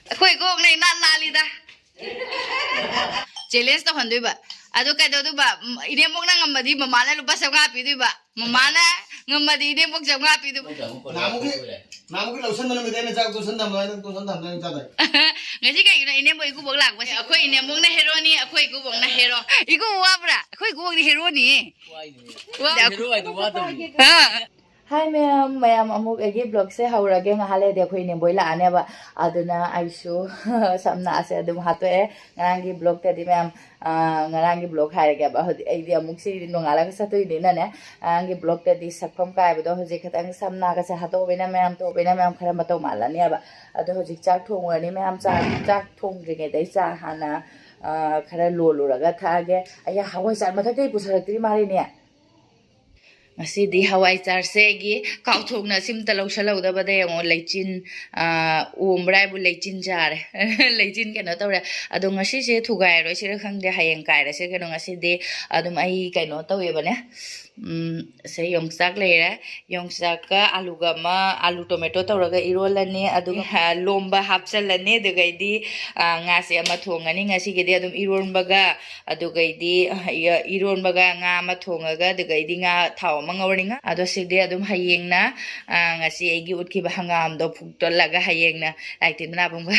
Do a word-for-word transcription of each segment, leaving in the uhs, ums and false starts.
ꯑꯩꯈꯣꯏ ꯏꯀꯨꯕꯣꯛꯅ ꯏꯅꯥꯟ ꯅꯥꯜꯂꯤꯗ꯫ ꯆꯦꯂꯦꯟꯖ ꯇꯧꯍꯟꯗꯣꯏꯕ꯫ ꯑꯗꯨ ꯀꯩꯗꯧꯗꯣꯏꯕ? ꯎꯝ, ꯏꯅꯦꯝꯕꯣꯛꯅ ꯉꯝꯃꯗꯤ ꯃꯃꯥꯅ ꯂꯨꯄꯥ ꯆꯥꯝꯃꯉꯥ ꯄꯤꯗꯣꯏꯕ꯫ ꯃꯃꯥꯅ ꯉꯝꯃꯗꯤ ꯏꯅꯦꯝꯕꯣꯛ ꯆꯥꯝꯃꯉꯥ ꯄꯤꯗꯣꯏꯕ꯫ ꯅꯍꯥꯟꯃꯨꯛꯀꯤ, ꯅꯍꯥꯟꯃꯨꯛꯀꯤ ꯂꯧꯁꯟꯕ ꯅꯨꯃꯤꯠꯇ ꯑꯩꯅ ꯆꯥꯛ ꯇꯣꯠꯁꯟ ꯊꯝꯕ, ꯅꯪ ꯇꯣꯠꯁꯟ ꯊꯝꯗ ꯅꯪ ꯆꯥꯗꯣꯏ꯫ ꯉꯁꯤ ꯀꯩꯒꯤꯅꯣ ꯏꯅꯦꯝꯕꯣꯛ ꯏꯀꯨꯕꯣꯛ ꯂꯥꯛꯄꯁꯦ? ꯑꯩꯈꯣꯏ ꯏꯅꯦꯝꯕꯣꯛꯅ ꯍꯦꯔꯣꯅꯤ, ꯑꯩꯈꯣꯏ ꯏꯀꯨꯕꯣꯛꯅ ꯍꯦꯔꯣ꯫ ꯏꯀꯨꯕꯣꯛ ꯋꯥꯕ꯭ꯔꯥ? ꯑꯩꯈꯣꯏ ꯏꯀꯨꯕꯣꯛꯅꯤ ꯍꯦꯔꯣꯅꯤ꯫ ꯋꯥ- ꯍꯦꯔꯣ ꯍꯥꯏꯗꯣ ꯋꯥꯗꯕꯅꯤ꯫ ꯑꯥ꯫ ꯍꯥꯏ ꯃꯌꯥꯝ, ꯃꯌꯥꯝ ꯑꯃꯨꯛ ꯑꯩꯒꯤ ꯕ꯭ꯂꯣꯒꯁꯦ ꯍꯧꯔꯒꯦ꯫ ꯉꯥꯏꯍꯥꯛ ꯂꯩꯔꯗꯤ ꯑꯩꯈꯣꯏ ꯏꯅꯦꯝꯕꯣꯏ ꯂꯥꯛꯑꯅꯦꯕ꯫ ꯑꯗꯨꯅ ꯑꯩꯁꯨ ꯁꯝꯅꯥꯁꯦ ꯑꯗꯨꯝ ꯍꯥꯠꯇꯣꯛꯑꯦ꯫ ꯉꯔꯥꯡꯒꯤ ꯕ꯭ꯂꯣꯒꯇꯗꯤ ꯃꯌꯥꯝ, ꯑꯥ, ꯉꯔꯥꯡꯒꯤ ꯕ꯭ꯂꯣꯒ ꯍꯥꯏꯔꯒꯦꯕ꯫ ꯍꯧꯖꯤꯛ ꯑꯩꯗꯤ ꯑꯃꯨꯛ ꯁꯤ ꯅꯣꯡꯉꯥꯜꯂꯒ ꯆꯠꯇꯣꯏꯅꯤꯅꯅꯦ꯫ ꯉꯔꯥꯡꯒꯤ ꯕ꯭ꯂꯣꯒꯇꯗꯤ ꯁꯛꯐꯝ ꯀꯥꯏꯕꯗꯣ ꯍꯧꯖꯤꯛ ꯈꯤꯇꯪ ꯁꯝꯅꯥꯒꯁꯦ ꯍꯥꯠꯇꯣꯛꯑꯕꯅꯤꯅ ꯃꯌꯥꯝ ꯇꯣꯛꯑꯕꯅꯤꯅ ꯃꯌꯥꯝ ꯈꯔ ꯃꯇꯧ ꯃꯥꯜꯂꯅꯦꯕ꯫ ꯑꯗꯣ ꯍꯧꯖꯤꯛ ꯆꯥꯛ ꯊꯣꯡꯉꯨꯔꯅꯤ ꯃꯌꯥꯝ꯫ ꯆꯥꯛ, ꯆꯥꯛ ꯊꯣꯡꯗ꯭ꯔꯤꯉꯩꯗ ꯑꯩ ꯆꯥ ꯍꯥꯟꯅ, ꯑꯥ, ꯈꯔ ꯂꯣꯜꯂꯨꯔꯒ ꯊꯛꯑꯒꯦ꯫ ꯑꯩ ꯍꯋꯥꯏ ꯆꯥꯛ ꯃꯊꯛꯇꯒꯤ ꯄꯨꯁꯜꯂꯛꯇ꯭ꯔꯤ ꯃꯥꯜꯂꯦꯅꯦ꯫ ꯉꯁꯤꯗꯤ ꯍꯋꯥꯏ ꯆꯥꯔꯁꯦ꯫ ꯑꯩꯒꯤ ꯀꯥꯎꯊꯣꯛꯅ ꯁꯤꯝꯇ ꯂꯧꯁꯜꯍꯧꯗꯕꯗ ꯌꯦꯡꯉꯣ, ꯂꯩꯆꯤꯟ, ꯑ, ꯑꯣꯝꯕ꯭ꯔꯥ ꯍꯥꯏꯕꯨ ꯂꯩꯆꯤꯟ ꯆꯥꯔꯦ꯫ ꯂꯩꯆꯤꯟ ꯀꯩꯅꯣ ꯇꯧꯔꯦ꯫ ꯑꯗꯣ ꯉꯁꯤꯁꯦ ꯊꯨꯒꯥꯏꯔꯣꯏꯁꯤꯔ ꯈꯪꯗꯦ, ꯍꯌꯦꯡ ꯀꯥꯏꯔꯁꯤꯔ ꯀꯩꯅꯣ꯫ ꯉꯁꯤꯗꯤ ꯑꯗꯨꯝ ꯑꯩ ꯀꯩꯅꯣ ꯇꯧꯋꯦꯕꯅꯦ꯫ ꯎꯝ, ꯁꯦ ꯌꯣꯡꯆꯥꯛ ꯂꯩꯔꯦ꯫ ꯌꯣꯡꯆꯥꯛꯀ ꯑꯂꯨꯒ ꯑꯃ, ꯑꯂꯨ ꯇꯣꯃꯦꯇꯣ ꯇꯧꯔꯒ ꯏꯔꯣꯜꯂꯅꯤ꯫ ꯑꯗꯨꯒ, ꯑ, ꯂꯣꯝꯕ ꯍꯥꯞꯆꯜꯂꯅꯤ꯫ ꯑꯗꯨꯒꯩꯗꯤ, ꯑ, ꯉꯥꯁꯦ ꯑꯃ ꯊꯣꯡꯉꯅꯤ꯫ ꯉꯁꯤꯒꯤꯗꯤ ꯑꯗꯨꯝ ꯏꯔꯣꯟꯕꯒ ꯑꯗꯨꯒꯩꯗꯤ, ꯑ, ꯏꯔꯣꯟꯕꯒ ꯉꯥ ꯑꯃ ꯊꯣꯡꯉꯒ, ꯑꯗꯨꯒꯩꯗꯤ ꯉꯥ ꯊꯥꯎ ꯑꯃ ꯉꯧꯔꯅꯤ꯫ ꯑꯗꯣ ꯁꯤꯗꯤ ꯑꯗꯨꯝ ꯍꯌꯦꯡꯅ, ꯑ, ꯉꯁꯤ ꯑꯩꯒꯤ ꯎꯠꯈꯤꯕ ꯍꯪꯒꯥꯝꯗꯣ ꯐꯨꯛꯇꯣꯂꯒ ꯍꯌꯦꯡꯅ ꯂꯥꯏꯇꯤꯟ ꯃꯅꯥꯕꯨꯡꯒ,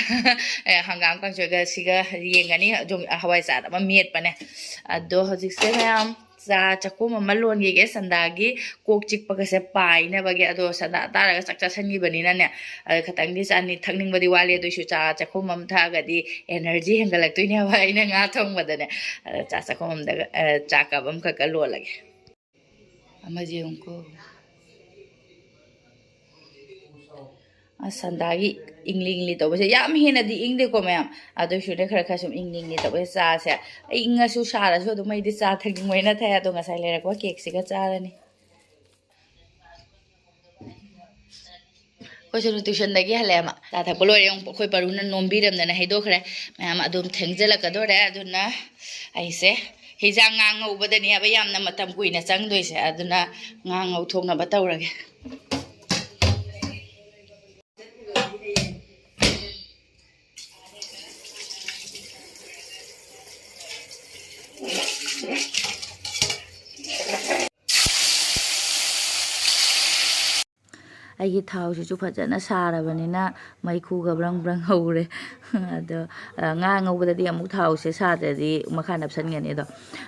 ꯑ, ꯍꯪꯒꯥꯝ ꯀꯥꯡꯁꯣꯏꯒ ꯁꯤꯒ ꯌꯦꯡꯒꯅꯤ꯫ ꯑꯗꯨꯝ ꯍꯋꯥꯏ ꯆꯥꯔ ꯑꯃ ꯃꯦꯠꯄꯅꯦ꯫ ꯑꯗꯣ ꯍꯧꯖꯤꯛꯁꯦ ꯃꯌꯥꯝ ꯆꯥ ꯆꯥꯛꯈꯨꯝ ꯑꯃ ꯂꯣꯟꯈꯤꯒꯦ꯫ ꯁꯟꯗꯥꯒꯤ ꯀꯣꯛ ꯆꯤꯛꯄꯒꯁꯦ ꯄꯥꯏꯅꯕꯒꯤ꯫ ꯑꯗꯣ ꯁꯟꯗꯥ ꯇꯥꯔꯒ ꯆꯥꯛ ꯆꯥꯁꯟꯈꯤꯕꯅꯤꯅꯅꯦ, ꯑꯗ ꯈꯇꯪꯗꯤ ꯆꯥꯅꯤ-, ꯊꯛꯅꯤꯡꯕꯗꯤ ꯋꯥꯠꯂꯤ꯫ ꯑꯗꯨꯏꯁꯨ ꯆꯥ ꯆꯥꯛꯈꯨꯝ ꯑꯃ ꯊꯛꯑꯒꯗꯤ ꯑꯦꯅꯔꯖꯤ ꯍꯦꯟꯒꯠꯂꯛꯇꯣꯏꯅꯦꯕ ꯑꯩꯅ ꯉꯥ ꯊꯣꯡꯕꯗꯅꯦ꯫ ꯑꯗ ꯆꯥ ꯆꯥꯛꯈꯨꯝ ꯑꯃꯗꯒ, ꯑ, ꯆꯥ ꯀꯞ ꯑꯃꯈꯛꯀ ꯂꯣꯜꯂꯒꯦ꯫ ꯑꯃꯁꯦ ꯌꯦꯡꯉꯨꯀꯣ꯫ ꯑꯁ, ꯁꯟꯗꯥꯒꯤ ꯏꯪꯂꯤ ꯏꯪꯂꯤ ꯇꯧꯕꯁꯦ ꯌꯥꯝ ꯍꯦꯟꯅꯗꯤ ꯏꯪꯗꯦꯀꯣ ꯃꯌꯥꯝ, ꯑꯗꯨꯏꯁꯨꯅꯦ ꯈꯔ ꯈꯔ ꯁꯨꯝ ꯏꯪꯂꯤ ꯏꯪꯂꯤ ꯇꯧꯕꯁꯦ꯫ ꯆꯥꯁꯦ ꯏꯪꯉꯁꯨ ꯁꯥꯔꯁꯨ ꯑꯗꯨꯝ ꯑꯩꯗꯤ ꯆꯥ ꯊꯛꯅꯤꯡꯕꯅ ꯊꯛꯑꯦ꯫ ꯑꯗꯣ ꯉꯁꯥꯏ ꯂꯩꯔꯛꯄ ꯀꯦꯛꯁꯤꯒ ꯆꯥꯔꯅꯤ꯫ ꯑꯩꯈꯣꯏꯁꯨ ꯇ꯭ꯌꯨꯁꯟꯗꯒꯤ ꯍꯜꯂꯛꯑꯦ ꯃꯥ꯫ ꯆꯥ ꯊꯛꯄ ꯂꯣꯏꯔꯦ꯫ ꯑꯃꯨꯛ ꯑꯩꯈꯣꯏ ꯄꯔꯨꯅ ꯅꯣꯝꯕꯤꯔꯝꯗꯅ ꯍꯩꯗꯣꯛꯈ꯭ꯔꯦ꯫ ꯃꯌꯥꯝ ꯑꯗꯨꯝ ꯊꯦꯡꯖꯤꯜꯂꯛꯀꯗꯣꯔꯦ꯫ ꯑꯗꯨꯅ ꯑꯩꯁꯦ ꯍꯤꯟꯖꯥꯡ ꯉꯥ ꯉꯧꯕꯗꯅꯦꯕ ꯌꯥꯝꯅ ꯃꯇꯝ ꯀꯨꯏꯅ ꯆꯪꯗꯣꯏꯁꯦ꯫ ꯑꯗꯨꯅ ꯉꯥ ꯉꯧꯊꯣꯛꯅꯕ ꯇꯧꯔꯒꯦ꯫ ꯑꯩꯒꯤ ꯊꯥꯎꯁꯤꯁꯨ ꯐꯖꯅ ꯁꯥꯔꯕꯅꯤꯅ ꯃꯩꯈꯨꯒ ꯕ꯭ꯔꯪ ꯕ꯭ꯔꯪ ꯍꯧꯔꯦ꯫ ꯑꯗꯣ, ꯑ, ꯉꯥ ꯉꯧꯕꯗꯗꯤ ꯑꯃꯨꯛ ꯊꯥꯎꯁꯦ ꯁꯥꯗ꯭ꯔꯗꯤ ꯃꯈꯥ ꯅꯞꯁꯟꯒꯅꯤ꯫ ꯑꯗꯣ,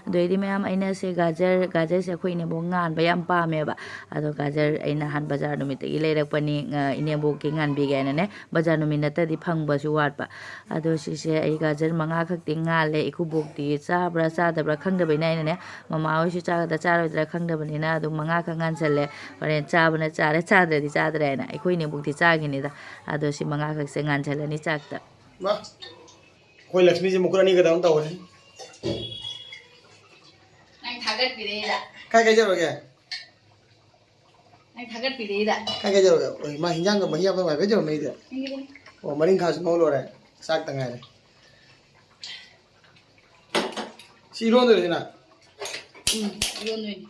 ꯑꯗꯨ ꯑꯣꯏꯗꯤ ꯃꯌꯥꯝ, ꯑꯩꯅ ꯁꯦ ꯒꯥꯖꯔ, ꯒꯥꯖꯔꯁꯦ ꯑꯩꯈꯣꯏ ꯏꯅꯦꯝꯕꯣꯛ ꯉꯥꯟꯕ ꯌꯥꯝ ꯄꯥꯝꯃꯦꯕ꯫ ꯑꯗꯣ ꯒꯥꯖꯔ ꯑꯩ ꯅꯍꯥꯟ ꯕꯖꯥꯔ ꯅꯨꯃꯤꯠꯇꯒꯤ ꯂꯩꯔꯛꯄꯅꯤ, ꯑ, ꯏꯅꯦꯝꯕꯣꯛꯀꯤ ꯉꯥꯟꯕꯤꯒꯦ ꯍꯥꯏꯅꯅꯦ꯫ ꯕꯖꯥꯔ ꯅꯨꯃꯤꯠ ꯅꯠꯇꯗꯤ ꯐꯪꯕꯁꯨ ꯋꯥꯠꯄ꯫ ꯑꯗꯣ ꯁꯤꯁꯦ ꯑꯩ ꯒꯥꯖꯔ ꯃꯉꯥ ꯈꯛꯇꯤ ꯉꯥꯜꯂꯦ꯫ ꯏꯀꯨꯕꯣꯛꯇꯤ ꯆꯥꯕ꯭ꯔꯥ ꯆꯥꯗꯕ꯭ꯔꯥ ꯈꯪꯗꯕꯅꯤꯅ ꯑꯩꯅꯅꯦ, ꯃꯃꯥ ꯍꯣꯏꯁꯨ ꯆꯥꯒꯗ꯭ꯔꯥ ꯆꯥꯔꯣꯏꯗ꯭ꯔꯥ ꯈꯪꯗꯕꯅꯤꯅ ꯑꯗꯨꯝ ꯃꯉꯥ ꯈꯛ ꯉꯥꯟꯁꯜꯂꯦ꯫ ꯍꯣꯔꯦꯟ ꯆꯥꯕꯅ ꯆꯥꯔꯦ, ꯆꯥꯗ꯭ꯔꯗꯤ ꯆꯥꯗ꯭ꯔꯦ ꯍꯥꯏꯅ ꯑꯩꯈꯣꯏ ꯏꯅꯦꯝꯕꯣꯛꯇꯤ ꯆꯥꯈꯤꯅꯤꯗ꯫ ꯑꯗꯣ ꯁꯤ ꯃꯉꯥ ꯈꯛꯁꯦ ꯉꯥꯟꯁꯜꯂꯅꯤ ꯆꯥꯛꯇ꯫ ꯃꯥ, ꯑꯩꯈꯣꯏ ꯂꯛꯁꯃꯤꯁꯦ ꯃꯈꯨꯠ ꯑꯅꯤ ꯈꯛꯇꯪ ꯇꯧꯔꯦ꯫ ꯅꯪ ꯊꯥꯒꯠꯄꯤꯔꯛꯏꯔꯥ? ꯀꯥꯏ ꯀꯥꯏ ꯆꯠꯂꯨꯔꯒꯦ? ꯅꯪ ꯊꯥꯒꯠꯄꯤꯔꯛꯏꯔꯥ? ꯀꯥꯏ ꯀꯥꯏ ꯆꯠꯂꯨꯔꯒꯦ? ꯑꯣꯏ, ꯃꯥ ꯍꯤꯟꯖꯥꯡꯒ ꯃꯍꯤ ꯍꯥꯞꯄ ꯍꯥꯏꯐꯦꯠ ꯇꯧꯔꯝꯃꯦ ꯑꯩꯗꯤ꯫ ꯅꯪꯒꯤꯗꯤ? ꯑꯣ, ꯃꯔꯤꯡꯈꯥꯁꯨ ꯉꯧ ꯂꯣꯏꯔꯦ꯫ ꯆꯥꯛꯇ ꯉꯥꯏꯔꯦ꯫ ꯁꯤ ꯏꯔꯣꯟꯗꯣꯏꯔꯣ ꯁꯤꯅ? ꯎꯝ, ꯏꯔꯣꯟꯗꯣꯏꯅꯤ꯫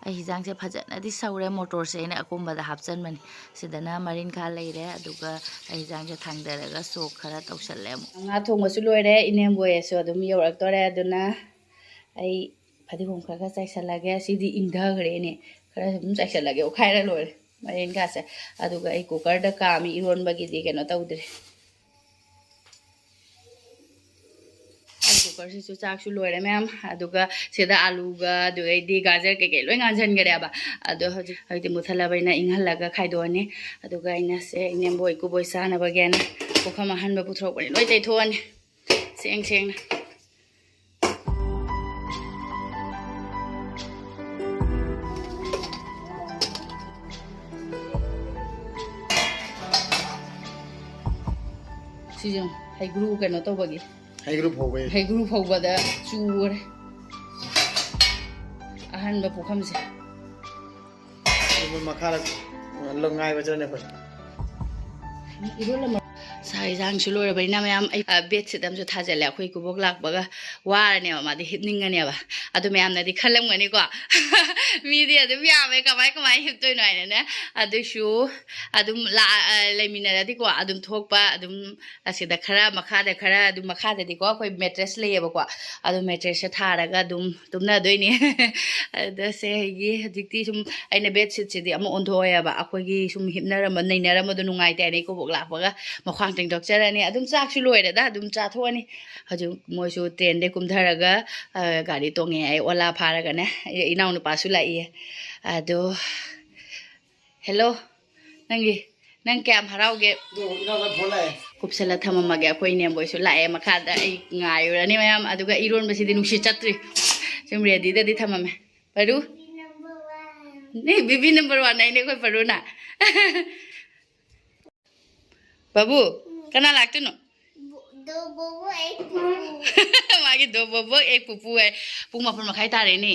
ꯑꯩ ꯍꯤꯟꯖꯥꯡꯁꯦ ꯐꯖꯅꯗꯤ ꯁꯧꯔꯦ꯫ ꯃꯣꯇꯣꯔꯁꯦ ꯑꯩꯅ ꯑꯀꯣꯝꯕꯗ ꯍꯥꯞꯆꯟꯕꯅꯤ꯫ ꯁꯤꯗꯅ ꯃꯔꯤꯡꯈꯥ ꯂꯩꯔꯦ, ꯑꯗꯨꯒ ꯑꯩ ꯍꯤꯟꯖꯥꯡꯁꯦ ꯊꯥꯡꯗꯔꯒ ꯁꯣꯛ ꯈꯔ ꯇꯧꯁꯜꯂꯦ ꯑꯃꯨꯛ꯫ ꯉꯥ ꯊꯣꯡꯕꯁꯨ ꯂꯣꯏꯔꯦ, ꯏꯅꯦꯝꯕꯣꯏꯁꯨ ꯑꯗꯨꯝ ꯌꯧꯔꯛꯇꯣꯔꯦ꯫ ꯑꯗꯨꯅ ꯑꯩ ꯐꯗꯤꯒꯣꯝ ꯈꯔ ꯈꯔ ꯆꯥꯏꯁꯜꯂꯒꯦ꯫ ꯁꯤꯗꯤ ꯏꯪꯊꯈ꯭ꯔꯦꯅꯦ, ꯈꯔ ꯑꯗꯨꯝ ꯆꯥꯏꯁꯜꯂꯒꯦ꯫ ꯑꯣꯠꯈꯥꯏꯔ ꯂꯣꯏꯔꯦ ꯃꯔꯤꯡꯈꯥꯁꯦ꯫ ꯑꯗꯨꯒ ꯑꯩ ꯀꯨꯀꯔꯗ ꯀꯥꯝꯃꯤ, ꯏꯔꯣꯟꯕꯒꯤꯗꯤ ꯀꯩꯅꯣ ꯇꯧꯗ꯭ꯔꯤ꯫ ꯑꯩ ꯀꯨꯀꯔꯁꯤꯁꯨ ꯆꯥꯛꯁꯨ ꯂꯣꯏꯔꯦ ꯃꯌꯥꯝ꯫ ꯑꯗꯨꯒ ꯁꯤꯗ ꯑꯥꯂꯨꯒ ꯑꯗꯨꯗꯩꯗꯤ ꯒꯥꯖꯔ ꯀꯩꯀꯩ ꯂꯣꯏ ꯉꯥꯟꯁꯤꯟꯈꯔꯦꯕ꯫ ꯑꯗꯣ ꯍꯧꯖꯤꯛ, ꯍꯧꯖꯤꯛꯇꯤ ꯃꯨꯠꯊꯠꯂꯕꯅꯤꯅ ꯏꯪꯍꯜꯂꯒ ꯈꯥꯏꯗꯣꯛꯑꯅꯤ꯫ ꯑꯗꯨꯒ ꯑꯩꯅ ꯁꯦ ꯏꯅꯦꯝꯕꯣꯏ ꯏꯀꯨꯕꯣꯏ ꯆꯥꯅꯕꯒꯤꯅ ꯄꯨꯈꯝ ꯑꯍꯟꯕ ꯄꯨꯊꯣꯔꯛꯄꯅꯤ꯫ ꯂꯣꯏ ꯇꯩꯊꯣꯛꯑꯅꯤ ꯁꯦꯡ ꯁꯦꯡꯅ꯫ ꯁꯤꯁꯦ ꯍꯩꯒ꯭ꯔꯨ ꯀꯩꯅꯣ ꯇꯧꯕꯒꯤ, ꯍꯩꯒ꯭ꯔꯨ ꯐꯧꯕꯩ꯫ ꯍꯩꯒ꯭ꯔꯨ ꯐꯧꯕꯗ ꯆꯨꯔꯦ ꯑꯍꯟꯕ ꯄꯨꯈꯝꯁꯦ꯫ ꯃꯈꯥꯗ ꯉꯥꯏꯕ ꯆꯠꯂꯅꯤ ꯑꯩꯈꯣꯏ꯫ ꯏꯔꯣꯜꯂꯝꯃ-, ꯁꯥ ꯆꯥꯛ ꯏꯟꯁꯥꯡꯁꯨ ꯂꯣꯏꯔꯕꯅꯤꯅ ꯃꯌꯥꯝ, ꯑꯩ ꯕꯦꯠꯁꯤꯠ ꯑꯃꯁꯨ ꯊꯥꯖꯤꯜꯂꯦ꯫ ꯑꯩꯈꯣꯏ ꯀꯨꯕꯣꯛ ꯂꯥꯛꯄꯒ ꯋꯥꯔꯅꯦꯕ, ꯃꯥꯗꯤ ꯍꯤꯞꯅꯤꯡꯉꯅꯦꯕ꯫ ꯑꯗꯨ ꯃꯌꯥꯝꯅꯗꯤ ꯈꯜꯂꯝꯒꯅꯤꯀꯣ, ꯃꯤꯗꯤ ꯑꯗꯨꯝ ꯌꯥꯝꯃꯦ, ꯀꯃꯥꯏ ꯀꯃꯥꯏꯅ ꯍꯤꯞꯇꯣꯏꯅꯣ ꯍꯥꯏꯅꯅꯦ꯫ ꯑꯗꯨꯏꯁꯨ ꯑꯗꯨꯝ ꯂꯥꯛꯑ ꯂꯩꯃꯤꯟꯅꯔꯗꯤꯀꯣ, ꯑꯗꯨꯝ ꯊꯣꯛꯄ, ꯑꯗꯨꯝ ꯑꯁꯤꯗ ꯈꯔ ꯃꯈꯥꯗ ꯈꯔ ꯑꯗꯨꯝ, ꯃꯈꯥꯗꯗꯤꯀꯣ ꯑꯩꯈꯣꯏ ꯃꯦꯇ꯭ꯔꯦꯁ ꯂꯩꯌꯦꯕꯀꯣ, ꯑꯗꯨ ꯃꯦꯇ꯭ꯔꯦꯁꯁꯦ ꯊꯥꯔꯒ ꯑꯗꯨꯝ ꯇꯨꯝꯅꯗꯣꯏꯅꯦ꯫ ꯑꯗ ꯁꯦ ꯑꯩꯒꯤ ꯍꯧꯖꯤꯛꯇꯤ ꯁꯨꯝ ꯑꯩꯅ ꯕꯦꯠꯁꯤꯠꯁꯤꯗꯤ ꯑꯃꯨꯛ ꯑꯣꯟꯊꯣꯛꯑꯦꯕ꯫ ꯑꯩꯈꯣꯏꯒꯤ ꯁꯨꯝ ꯍꯤꯞꯅꯔꯝꯕ ꯅꯩꯅꯔꯝꯕꯗꯣ ꯅꯨꯡꯉꯥꯏꯇꯦ ꯍꯥꯏꯅ ꯏꯀꯨꯕꯣꯛ ꯂꯥꯛꯄꯒ ꯃꯈ꯭ꯋꯥꯡ ꯇꯦꯡꯊꯣꯛꯆꯔꯅꯤ꯫ ꯑꯗꯨꯝ ꯆꯥꯛꯁꯨ ꯂꯣꯏꯔꯦꯗ, ꯑꯗꯨꯝ ꯆꯥꯊꯣꯛꯑꯅꯤ꯫ ꯍꯧꯖꯤꯛ ꯃꯣꯏꯁꯨ ꯇ꯭ꯔꯦꯟꯗꯩ ꯀꯨꯝꯊꯔꯒ ꯒꯥꯔꯤ ꯇꯣꯡꯉꯦ꯫ ꯑꯩ ꯑꯣꯂꯥ ꯐꯥꯔꯒꯅꯦ, ꯏꯅꯥꯎꯅꯨꯄꯥꯁꯨ ꯂꯥꯛꯏꯌꯦ꯫ ꯑꯗꯣ ꯍꯦꯜꯂꯣ, ꯅꯪꯒꯤ, ꯅꯪ ꯀꯌꯥꯝ ꯍꯔꯥꯎꯒꯦ? ꯀꯨꯞꯁꯜꯂ ꯊꯝꯃꯝꯃꯒꯦ꯫ ꯑꯩꯈꯣꯏ ꯏꯅꯦꯝꯕꯣꯏꯁꯨ ꯂꯥꯛꯑꯦ ꯃꯈꯥꯗ꯫ ꯑꯩ ꯉꯥꯏꯔꯨꯔꯅꯤ ꯃꯌꯥꯝ꯫ ꯑꯗꯨꯒ ꯏꯔꯣꯟꯕꯁꯤꯗꯤ ꯅꯨꯡꯁꯤꯠ ꯆꯠꯇ꯭ꯔꯤ꯫ ꯁꯨꯝ ꯔꯦꯗꯤꯗꯗꯤ ꯊꯝꯃꯝꯃꯦ꯫ ꯄꯔꯨ? ꯅꯦ, ꯕꯤꯕꯤ ꯅꯝꯕꯔ ꯋꯥꯟ ꯍꯥꯏꯅꯦ ꯑꯩꯈꯣꯏ ꯄꯔꯨꯅ꯫ ꯕꯥꯕꯨ, ꯀꯅꯥ ꯂꯥꯛꯇꯣꯏꯅꯣ? ꯗꯣ ꯕꯣꯕꯣ ꯑꯦꯛ ꯄꯨꯄꯨ꯫ ꯃꯥꯒꯤ ꯗꯣ ꯕꯣꯕꯣ ꯑꯦꯛ ꯄꯨꯄꯨ ꯍꯥꯏ꯫ ꯄꯨꯡ ꯃꯥꯄꯟ ꯃꯈꯥꯏ ꯇꯥꯔꯦꯅꯦ꯫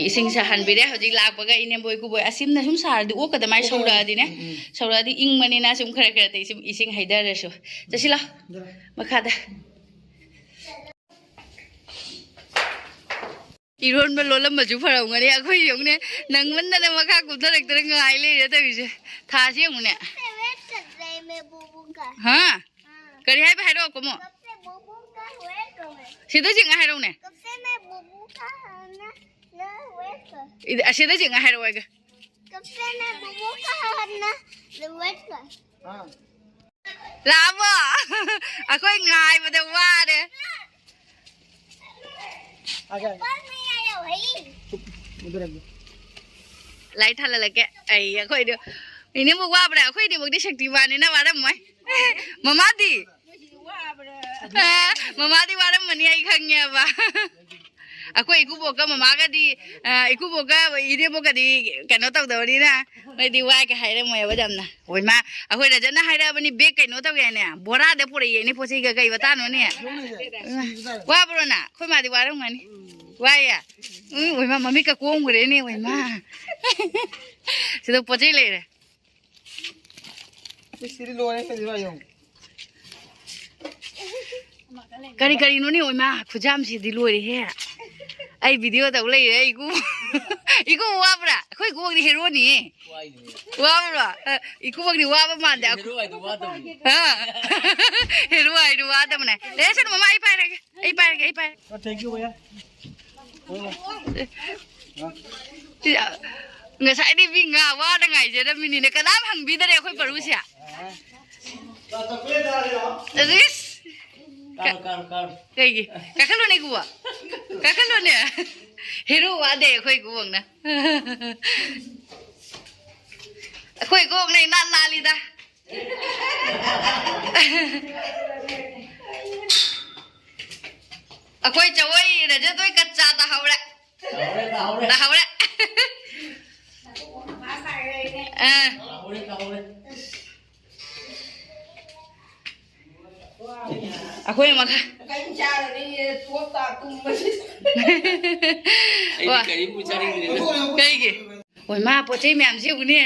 ꯏꯁꯤꯡ ꯁꯥꯍꯟꯕꯤꯔꯦ꯫ ꯍꯧꯖꯤꯛ ꯂꯥꯛꯄꯒ ꯏꯅꯦꯝꯕꯣꯏ ꯏꯀꯨꯕꯣꯏ ꯑꯁꯤꯝꯅ ꯁꯨꯝ ꯁꯥꯔꯗꯤ ꯑꯣꯛꯀꯗ ꯃꯥꯏ ꯁꯧꯔꯛꯑꯗꯤꯅꯦ꯫ ꯎꯝ, ꯎꯝ꯫ ꯁꯧꯔꯛꯑꯗꯤ ꯏꯪꯕꯅꯤꯅ ꯁꯨꯝ ꯈꯔ ꯈꯔ ꯏꯁꯤꯡ, ꯏꯁꯤꯡ ꯍꯩꯊꯔꯁꯨ꯫ ꯆꯠꯁꯤꯜꯂꯣ꯫ ꯃꯈꯥꯗ꯫ ꯏꯔꯣꯟꯕ ꯂꯣꯜꯂꯝꯕꯁꯨ ꯐꯔꯝꯒꯅꯤ꯫ ꯑꯩꯈꯣꯏ ꯌꯦꯡꯉꯨꯅꯦ, ꯅꯪꯃꯟꯗꯅ ꯃꯈꯥ ꯀꯨꯝꯊꯔꯛꯇꯅ ꯉꯥꯏ ꯂꯩꯔꯦ ꯇꯧꯔꯤꯁꯦ꯫ ꯊꯥꯁꯤ ꯌꯦꯡꯉꯨꯅꯦ꯫ ꯀꯞꯁꯦ ꯋꯦꯠ ꯀ ꯂꯩꯃꯦ ꯕꯨꯕꯨ ꯀ꯫ ꯍꯥ? ꯑꯥ꯫ ꯀꯔꯤ ꯍꯥꯏꯕ ꯍꯥꯏꯔꯛꯑꯣ ꯀꯨꯝꯃꯣ꯫ ꯀꯞꯁꯦ ꯕꯨꯕꯨ ꯀ ꯋꯦꯠ ꯀ ꯃꯦ꯫ ꯁꯤꯗ ꯆꯤꯡꯉ ꯍꯥꯏꯔꯛꯎꯅꯦ꯫ ꯀꯞꯁꯦ ꯃꯦ ꯕꯨꯕꯨ ꯀ ꯍꯥꯟꯅ ꯅ ꯋꯦꯠ ꯀ꯫ ꯏꯗ-, ꯑꯁꯤꯗ ꯆꯤꯡꯉ ꯍꯥꯏꯔꯛꯑꯣ ꯑꯩꯒ꯫ ꯀꯞꯁꯦ ꯃꯦ ꯕꯨꯕꯨ ꯀ ꯍꯥꯟꯅ ꯅ ꯋꯦꯠ ꯀ꯫ ꯑꯥ꯫ ꯂꯥꯛꯑꯕꯣ? ꯑꯩꯈꯣꯏ ꯉꯥꯏꯕꯗ ꯋꯥꯔꯦ꯫ ꯂꯥꯏꯠ ꯊꯥꯜꯍꯜꯂꯛꯀꯦ꯫ ꯑꯩ, ꯑꯩꯈꯣꯏꯗꯤ ꯏꯅꯦꯝꯕꯣꯛ ꯋꯥꯕ꯭ꯔꯥ? ꯑꯩꯈꯣꯏ ꯏꯅꯦꯝꯕꯣꯛꯇꯤ ꯁꯛꯇꯤꯃꯥꯟꯅꯤꯅ ꯋꯥꯔꯝꯃꯣꯏ꯫ ꯃꯃꯥꯗꯤ? ꯑ, ꯃꯃꯥꯗꯤ ꯋꯥꯔꯝꯃꯅꯤ, ꯑꯩ ꯈꯪꯉꯦꯕ꯫ ꯑꯩꯈꯣꯏ ꯏꯀꯨꯕꯣꯛꯀ ꯃꯃꯥꯒꯗꯤ, ꯑ, ꯏꯀꯨꯕꯣꯛꯀ ꯏꯅꯦꯝꯕꯣꯛꯀꯗꯤ ꯀꯩꯅꯣ ꯇꯧꯗꯕꯅꯤꯅ ꯃꯣꯏꯗꯤ ꯋꯥꯏꯒ ꯍꯥꯏꯔꯝꯃꯣꯏꯕ ꯌꯥꯝꯅ꯫ ꯍꯣꯏ ꯃꯥ, ꯑꯩꯈꯣꯏ ꯔꯖꯠꯅ ꯍꯥꯏꯔꯛꯑꯕꯅꯤ, ꯕꯦꯒ ꯀꯩꯅꯣ ꯇꯧꯋꯦ ꯍꯥꯏꯅꯦ, ꯕꯣꯔꯥꯗ ꯄꯨꯔꯛꯑꯦꯅꯦ ꯄꯣꯠ ꯆꯩꯒ, ꯀꯩ ꯃꯇꯥꯡꯅꯣꯅꯦ? ꯋꯥꯕ꯭ꯔꯣ ꯅ? ꯑꯩꯈꯣꯏ ꯃꯥꯗꯤ ꯋꯥꯔꯝꯒꯅꯤ꯫ ꯋꯥꯏꯌꯦ? ꯎꯝ, ꯑꯣꯏꯃꯥ, ꯃꯃꯤꯠꯀ ꯀꯣꯝꯈ꯭ꯔꯦꯅꯦ, ꯑꯣꯏꯃꯥ꯫ ꯁꯤꯗ ꯄꯣꯠ ꯆꯩ ꯂꯩꯔꯦ꯫ ꯁꯤꯗꯤ ꯂꯣꯏꯔꯦ, ꯀꯩꯗꯧꯔꯕ ꯌꯦꯡꯉꯨ꯫ ꯀꯔꯤ ꯀꯔꯤꯅꯣꯅꯦ, ꯑꯣꯏꯃꯥ, ꯈꯨꯖꯥꯝꯁꯤꯗꯤ ꯂꯣꯏꯔꯦꯍꯦ꯫ ꯑꯩ ꯚꯤꯗꯤꯑꯣ ꯇꯧ ꯂꯩꯔꯦ, ꯑꯩ ꯏꯀꯨ꯫ ꯏꯀꯨ ꯋꯥꯕ꯭ꯔꯥ? ꯑꯩꯈꯣꯏ ꯏꯀꯨꯕꯣꯛꯇꯤ ꯍꯦꯔꯣꯅꯤꯌꯦ꯫ ꯋꯥꯕ꯭ꯔꯣ? ꯑ, ꯏꯀꯨꯕꯣꯛꯇꯤ ꯋꯥꯕ ꯃꯥꯟꯗꯦ꯫ ꯍꯦꯔꯣ ꯍꯥꯏꯗꯣ ꯋꯥꯗꯕꯅꯤ꯫ ꯍꯥ? ꯍꯦꯔꯣ ꯍꯥꯏꯗꯣ ꯋꯥꯗꯕꯅꯦ꯫ ꯂꯩꯁꯅꯨ, ꯃꯃꯥ, ꯑꯩ ꯄꯥꯏꯔꯒꯦ꯫ ꯑꯩ ꯄꯥꯏꯔꯒꯦ, ꯑꯩ ꯄꯥꯏꯔꯒꯦ꯫ Oh, thank you, भैया। ꯁꯤ, ꯉꯁꯥꯏꯗꯤ ꯃꯤ ꯉꯥ ꯋꯥꯗ ꯉꯥꯏꯖꯔꯝꯃꯤꯅꯤꯅꯦ꯫ ꯀꯅꯥꯝ ꯍꯪꯕꯤꯗꯔꯦ ꯑꯩꯈꯣꯏ ꯄꯔꯨꯁꯦ꯫ ꯑꯁ! ꯀꯥꯔꯣ, ꯀꯥꯔꯣ, ꯀꯥꯔꯣ꯫ ꯀꯩꯒꯤ? ꯀꯥꯈꯠꯂꯣꯅꯦ, ꯏꯀꯨꯕꯣꯛ꯫ ꯀꯥꯈꯠꯂꯣꯅꯦ꯫ ꯍꯦꯔꯣ ꯋꯥꯗꯦ ꯑꯩꯈꯣꯏ ꯏꯀꯨꯕꯣꯛꯅ꯫ ꯑꯩꯈꯣꯏ ꯏꯀꯨꯕꯣꯛꯅ ꯏꯅꯥꯟ ꯅꯥꯜꯂꯤꯗ꯫ ꯑꯩꯈꯣꯏ ꯆꯋꯣꯏ ꯔꯖꯠ ꯍꯣꯏ ꯀꯠꯆꯥ ꯇꯥꯍꯧꯔꯦ꯫ ꯇꯥꯍꯧꯔꯦ, ꯇꯥꯍꯧꯔꯦ꯫ ꯇꯥꯍꯧꯔꯦ꯫ ꯑꯥ꯫ ꯇꯥꯍꯧꯔꯦ, ꯇꯥꯍꯧꯔꯦ꯫ ꯑꯩꯈꯣꯏ ꯃꯈꯥ꯫ ꯑꯩꯗꯤ ꯋꯥ꯫ ꯀꯔꯤꯝꯕꯨ ꯆꯥꯅꯤꯡꯗ꯭ꯔꯦꯗ꯫ ꯀꯩꯒꯤ? ꯍꯣꯏ, ꯃꯥ ꯄꯣꯠ ꯆꯩ ꯃꯌꯥꯝꯁꯦ ꯌꯦꯡꯉꯨꯅꯦ꯫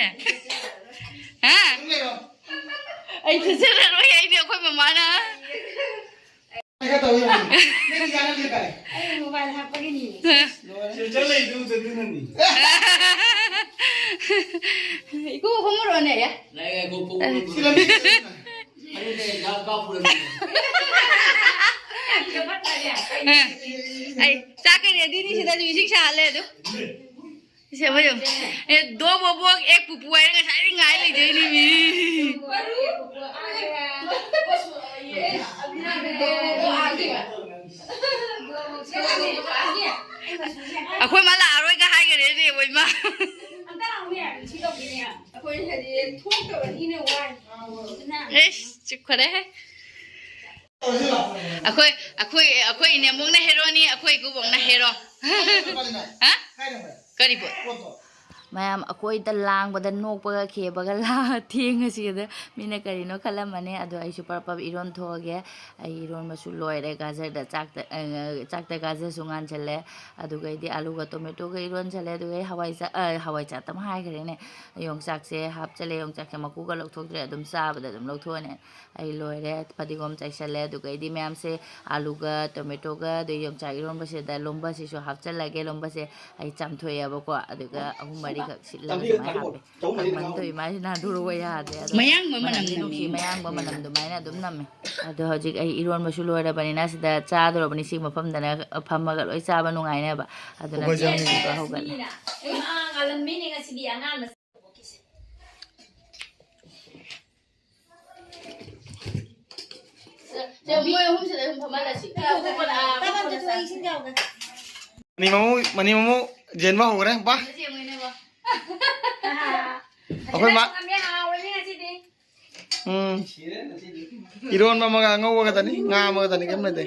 ꯍꯥ? ꯑꯩ ꯊꯤꯖꯔꯔꯣꯏ, ꯑꯩꯗꯤ ꯑꯩꯈꯣꯏ ꯃꯃꯥꯅ꯫ ꯈꯔ ꯇꯧ ꯌꯦꯡꯉꯨ꯫ ꯅꯪ ꯌꯥꯔꯝꯗ꯭ꯔꯦ ꯀꯥꯏ? ꯑꯩ ꯃꯣꯕꯥꯏꯜ ꯍꯥꯞꯄꯒꯤꯅꯤ꯫ ꯂꯣꯏꯔꯦ꯫ ꯁꯤꯗ ꯂꯩꯗꯨ ꯑꯗꯨꯅꯅꯤ꯫ ꯏꯀꯨ ꯐꯝꯃꯔꯣꯅꯦ, ꯌꯥ꯫ ꯂꯥꯛꯑꯦ, ꯉꯥꯏꯈꯣ, ꯐꯝꯃꯣ꯫ ꯁꯤ ꯂꯝꯕꯤ ꯆꯠꯂꯨꯅ꯫ ꯑꯩꯅ ꯍꯤꯗꯥꯛ ꯀꯥꯞꯄꯨꯔꯃꯤ꯫ ꯑꯩ ꯆꯥꯛꯀ ꯔꯦꯗꯤꯅꯤ, ꯁꯤꯗꯁꯨ ꯏꯁꯤꯡ ꯁꯥꯍꯜꯂꯦ ꯑꯗꯨ꯫ ꯁꯦ, ꯍꯣꯏ, ꯌꯦꯡꯉꯣ꯫ ꯑꯦ, ꯗꯣ ꯕꯣꯕꯣꯛ ꯑꯦꯛ ꯄꯨꯄꯨ ꯍꯥꯏꯔꯒ ꯉꯁꯥꯏꯗꯩ ꯉꯥꯏ ꯂꯩꯗꯣꯏꯅꯤ ꯃꯤ꯫ ꯑꯩꯈꯣꯏ ꯃꯥ ꯂꯥꯛꯑꯔꯣꯏꯒ ꯍꯥꯏꯈꯔꯦꯅꯦ, ꯑꯩꯈꯣꯏ ꯃꯥ꯫ ꯑꯩꯈꯣꯏ ꯍꯥꯏꯗꯤ ꯊꯣꯛꯇꯕꯅꯤꯅ ꯋꯥꯏ꯫ ꯑꯗꯨꯅ ꯑꯦꯁ, ꯆꯨꯞꯈꯔꯦꯍꯦ꯫ ꯑꯩꯈꯣꯏ, ꯑꯩꯈꯣꯏ, ꯑꯩꯈꯣꯏ ꯏꯅꯦꯝꯕꯣꯛꯅ ꯍꯦꯔꯣꯅꯤ, ꯑꯩꯈꯣꯏ ꯏꯀꯨꯕꯣꯛꯅ ꯍꯦꯔꯣ꯫ ꯍꯥ? ꯀꯔꯤꯕꯣ? ꯃꯌꯥꯝ ꯑꯩꯈꯣꯏꯗ ꯂꯥꯡꯕꯗ, ꯅꯣꯛꯄꯒ ꯈꯦꯕꯒ ꯂꯥ ꯊꯦꯡꯉꯁꯤꯗ ꯃꯤꯅ ꯀꯔꯤꯅꯣ ꯈꯜꯂꯝꯃꯅꯤ꯫ ꯑꯗꯣ ꯑꯩꯁꯨ ꯄꯔꯞ ꯄꯔꯞ ꯏꯔꯣꯟ ꯊꯣꯛꯑꯒꯦ꯫ ꯑꯩ ꯏꯔꯣꯟꯕꯁꯨ ꯂꯣꯏꯔꯦ꯫ ꯒꯥꯖꯔꯗ ꯆꯥꯛꯇ, ꯑ, ꯆꯥꯛꯇ ꯒꯥꯖꯔꯁꯨ ꯉꯥꯟꯁꯜꯂꯦ꯫ ꯑꯗꯨꯒꯩꯗꯤ ꯑꯂꯨꯒ ꯇꯣꯃꯦꯇꯣꯒ ꯏꯔꯣꯟꯁꯜꯂꯦ꯫ ꯑꯗꯨꯒꯩ ꯍꯋꯥꯏꯖꯥ-, ꯑ, ꯍꯋꯥꯏꯖꯥꯔ ꯇꯝ ꯍꯥꯏꯈ꯭ꯔꯦꯅꯦ꯫ ꯌꯣꯡꯆꯥꯛꯁꯦ ꯍꯥꯞꯆꯜꯂꯦ꯫ ꯌꯣꯡꯆꯥꯛꯁꯦ ꯃꯀꯨꯒ ꯂꯧꯊꯣꯛꯇ꯭ꯔꯦ꯫ ꯑꯗꯨꯝ ꯆꯥꯕꯗ ꯑꯗꯨꯝ ꯂꯧꯊꯣꯛꯑꯅꯤ꯫ ꯑꯩ ꯂꯣꯏꯔꯦ꯫ ꯐꯗꯤꯒꯣꯝ ꯆꯥꯏꯁꯜꯂꯦ꯫ ꯑꯗꯨꯒꯩꯗꯤ ꯃꯌꯥꯝꯁꯦ ꯑꯂꯨꯒ ꯇꯣꯃꯦꯇꯣꯒ ꯑꯗꯩ ꯌꯣꯡꯆꯥꯛ ꯏꯔꯣꯟꯕꯁꯤꯗ ꯂꯣꯝꯕꯁꯤꯁꯨ ꯍꯥꯞꯆꯜꯂꯒꯦ꯫ ꯂꯣꯝꯕꯁꯦ ꯑꯩ ꯆꯥꯝꯊꯣꯛꯑꯦꯕꯀꯣ꯫ ꯑꯗꯨꯒ ꯑꯍꯨꯝ ꯃꯔꯤꯈꯛ ꯁꯤꯠꯂꯒ ꯑꯗꯨꯃꯥꯏꯅ ꯍꯥꯞꯄꯦ꯫ ꯀꯪꯃꯟꯗꯧ ꯏꯃꯥꯏꯁꯤ ꯅꯥꯟꯊꯣꯔꯛꯑꯣ ꯌꯥꯗ꯭ꯔꯦ꯫ ꯑꯗꯣ ꯃꯌꯥꯡꯕ ꯃꯅꯝ ꯃꯅꯝꯗꯤ ꯅꯨꯡꯁꯤ, ꯅꯝꯃꯦ꯫ ꯃꯌꯥꯡꯕ ꯃꯅꯝ ꯑꯗꯨꯃꯥꯏꯅ ꯑꯗꯨꯝ ꯅꯝꯃꯦ꯫ ꯑꯗꯣ ꯍꯧꯖꯤꯛ ꯑꯩ ꯏꯔꯣꯟꯕꯁꯨ ꯂꯣꯏꯔꯕꯅꯤꯅ ꯁꯤꯗ ꯆꯥꯗꯧꯔꯕꯅꯤ꯫ ꯁꯤ ꯃꯐꯝꯗꯅ ꯐꯝꯃꯒ ꯂꯣꯏ ꯆꯥꯕ ꯅꯨꯡꯉꯥꯏꯅꯦꯕ꯫ ꯑꯗꯨꯅ ꯑꯩꯈꯣꯏꯁꯨ ꯆꯥꯛ ꯊꯤꯕ ꯍꯧꯒꯠꯂꯦ꯫ ꯃꯤꯅ, ꯏꯃꯥ, ꯉꯥꯜꯂꯝꯃꯤꯅꯦ ꯉꯁꯤꯗꯤ ꯑꯉꯥꯡ ꯃꯆꯥ꯫ ꯁꯦ, ꯃꯣꯏ ꯑꯍꯨꯝꯁꯤꯗ ꯑꯗꯨꯝ ꯐꯝꯍꯜꯂꯁꯤ꯫ ꯃꯅꯤ ꯃꯃꯨ, ꯃꯅꯤ ꯃꯃꯨ ꯌꯦꯟꯕ ꯍꯧꯈ꯭ꯔꯦ꯫ ꯕꯥ꯫ ꯑꯩꯈꯣꯏ ꯃꯥ꯫ ꯎꯝ꯫ ꯏꯔꯣꯟꯕ ꯑꯃꯒ ꯑꯉꯧꯕꯒꯗꯅꯤ, ꯉꯥ ꯑꯃꯒꯗꯅꯤ, ꯀꯩꯝ ꯂꯩꯇꯦ꯫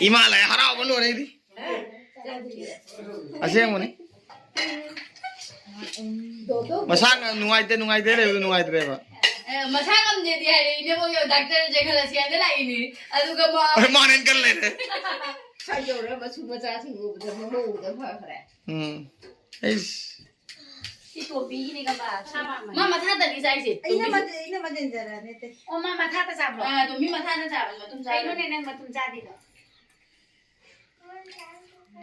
ꯏꯃꯥ ꯂꯥꯏ ꯍꯔꯥꯎꯕ ꯂꯣꯏꯔꯦ ꯑꯩꯗꯤ꯫ ꯑꯁꯦꯡꯕꯅꯤ꯫ ꯃꯁꯥ ꯉ-, ꯅꯨꯡꯉꯥꯏꯇꯦ, ꯅꯨꯡꯉꯥꯏꯇꯦ ꯂꯩꯕꯗꯨ ꯅꯨꯡꯉꯥꯏꯇ꯭ꯔꯦꯕ꯫ ꯑꯦ, ꯃꯁꯥ ꯉꯝꯗꯦꯗꯤ ꯍꯥꯏꯔꯦ, ꯏꯅꯦꯕꯣꯛ ꯌꯧ ꯗꯥꯛꯇꯔ ꯆꯦꯟꯈꯠꯂꯁꯤ ꯍꯥꯏꯅ ꯂꯥꯛꯏꯅꯦ꯫ ꯑꯗꯨꯒ ꯃꯥ ꯑꯦ, ꯃꯥꯅ ꯍꯦꯟꯅ ꯀꯟ ꯂꯩꯔꯦ꯫ ꯁ꯭ꯋꯥꯏ ꯌꯧꯔ ꯃꯁꯨ ꯃꯆꯥꯁꯤꯡ ꯎꯕꯗ ꯃꯃꯧ ꯎꯕꯗ ꯐꯈ꯭ꯔꯦ꯫ ꯎꯝ꯫ ꯑꯩꯁ꯫ ꯁꯤ ꯇꯣꯝꯕꯤꯒꯤꯅꯦ ꯈꯪꯕ? ꯃꯥ ꯃꯊꯥꯇꯅꯤ ꯆꯥꯏꯁꯦ꯫ ꯑꯩꯅ ꯇꯣꯝꯕꯤꯁꯦ꯫ ꯃꯗꯤ-, ꯑꯩꯅ ꯃꯗꯦꯟꯖꯔ ꯅꯠꯇꯦ꯫ ꯑꯣ, ꯃꯥ ꯃꯊꯥꯇ ꯆꯥꯕ꯭ꯔꯣ? ꯑꯥ, ꯇꯣꯝꯕꯤ ꯃꯊꯥꯇ ꯆꯥꯕꯅꯤ, ꯃꯇꯨꯝ ꯆꯥꯗꯕꯅꯤ꯫ ꯀꯩꯅꯣꯅꯦ, ꯅꯪ ꯃꯇꯨꯝ ꯆꯥꯗꯦꯗꯣ?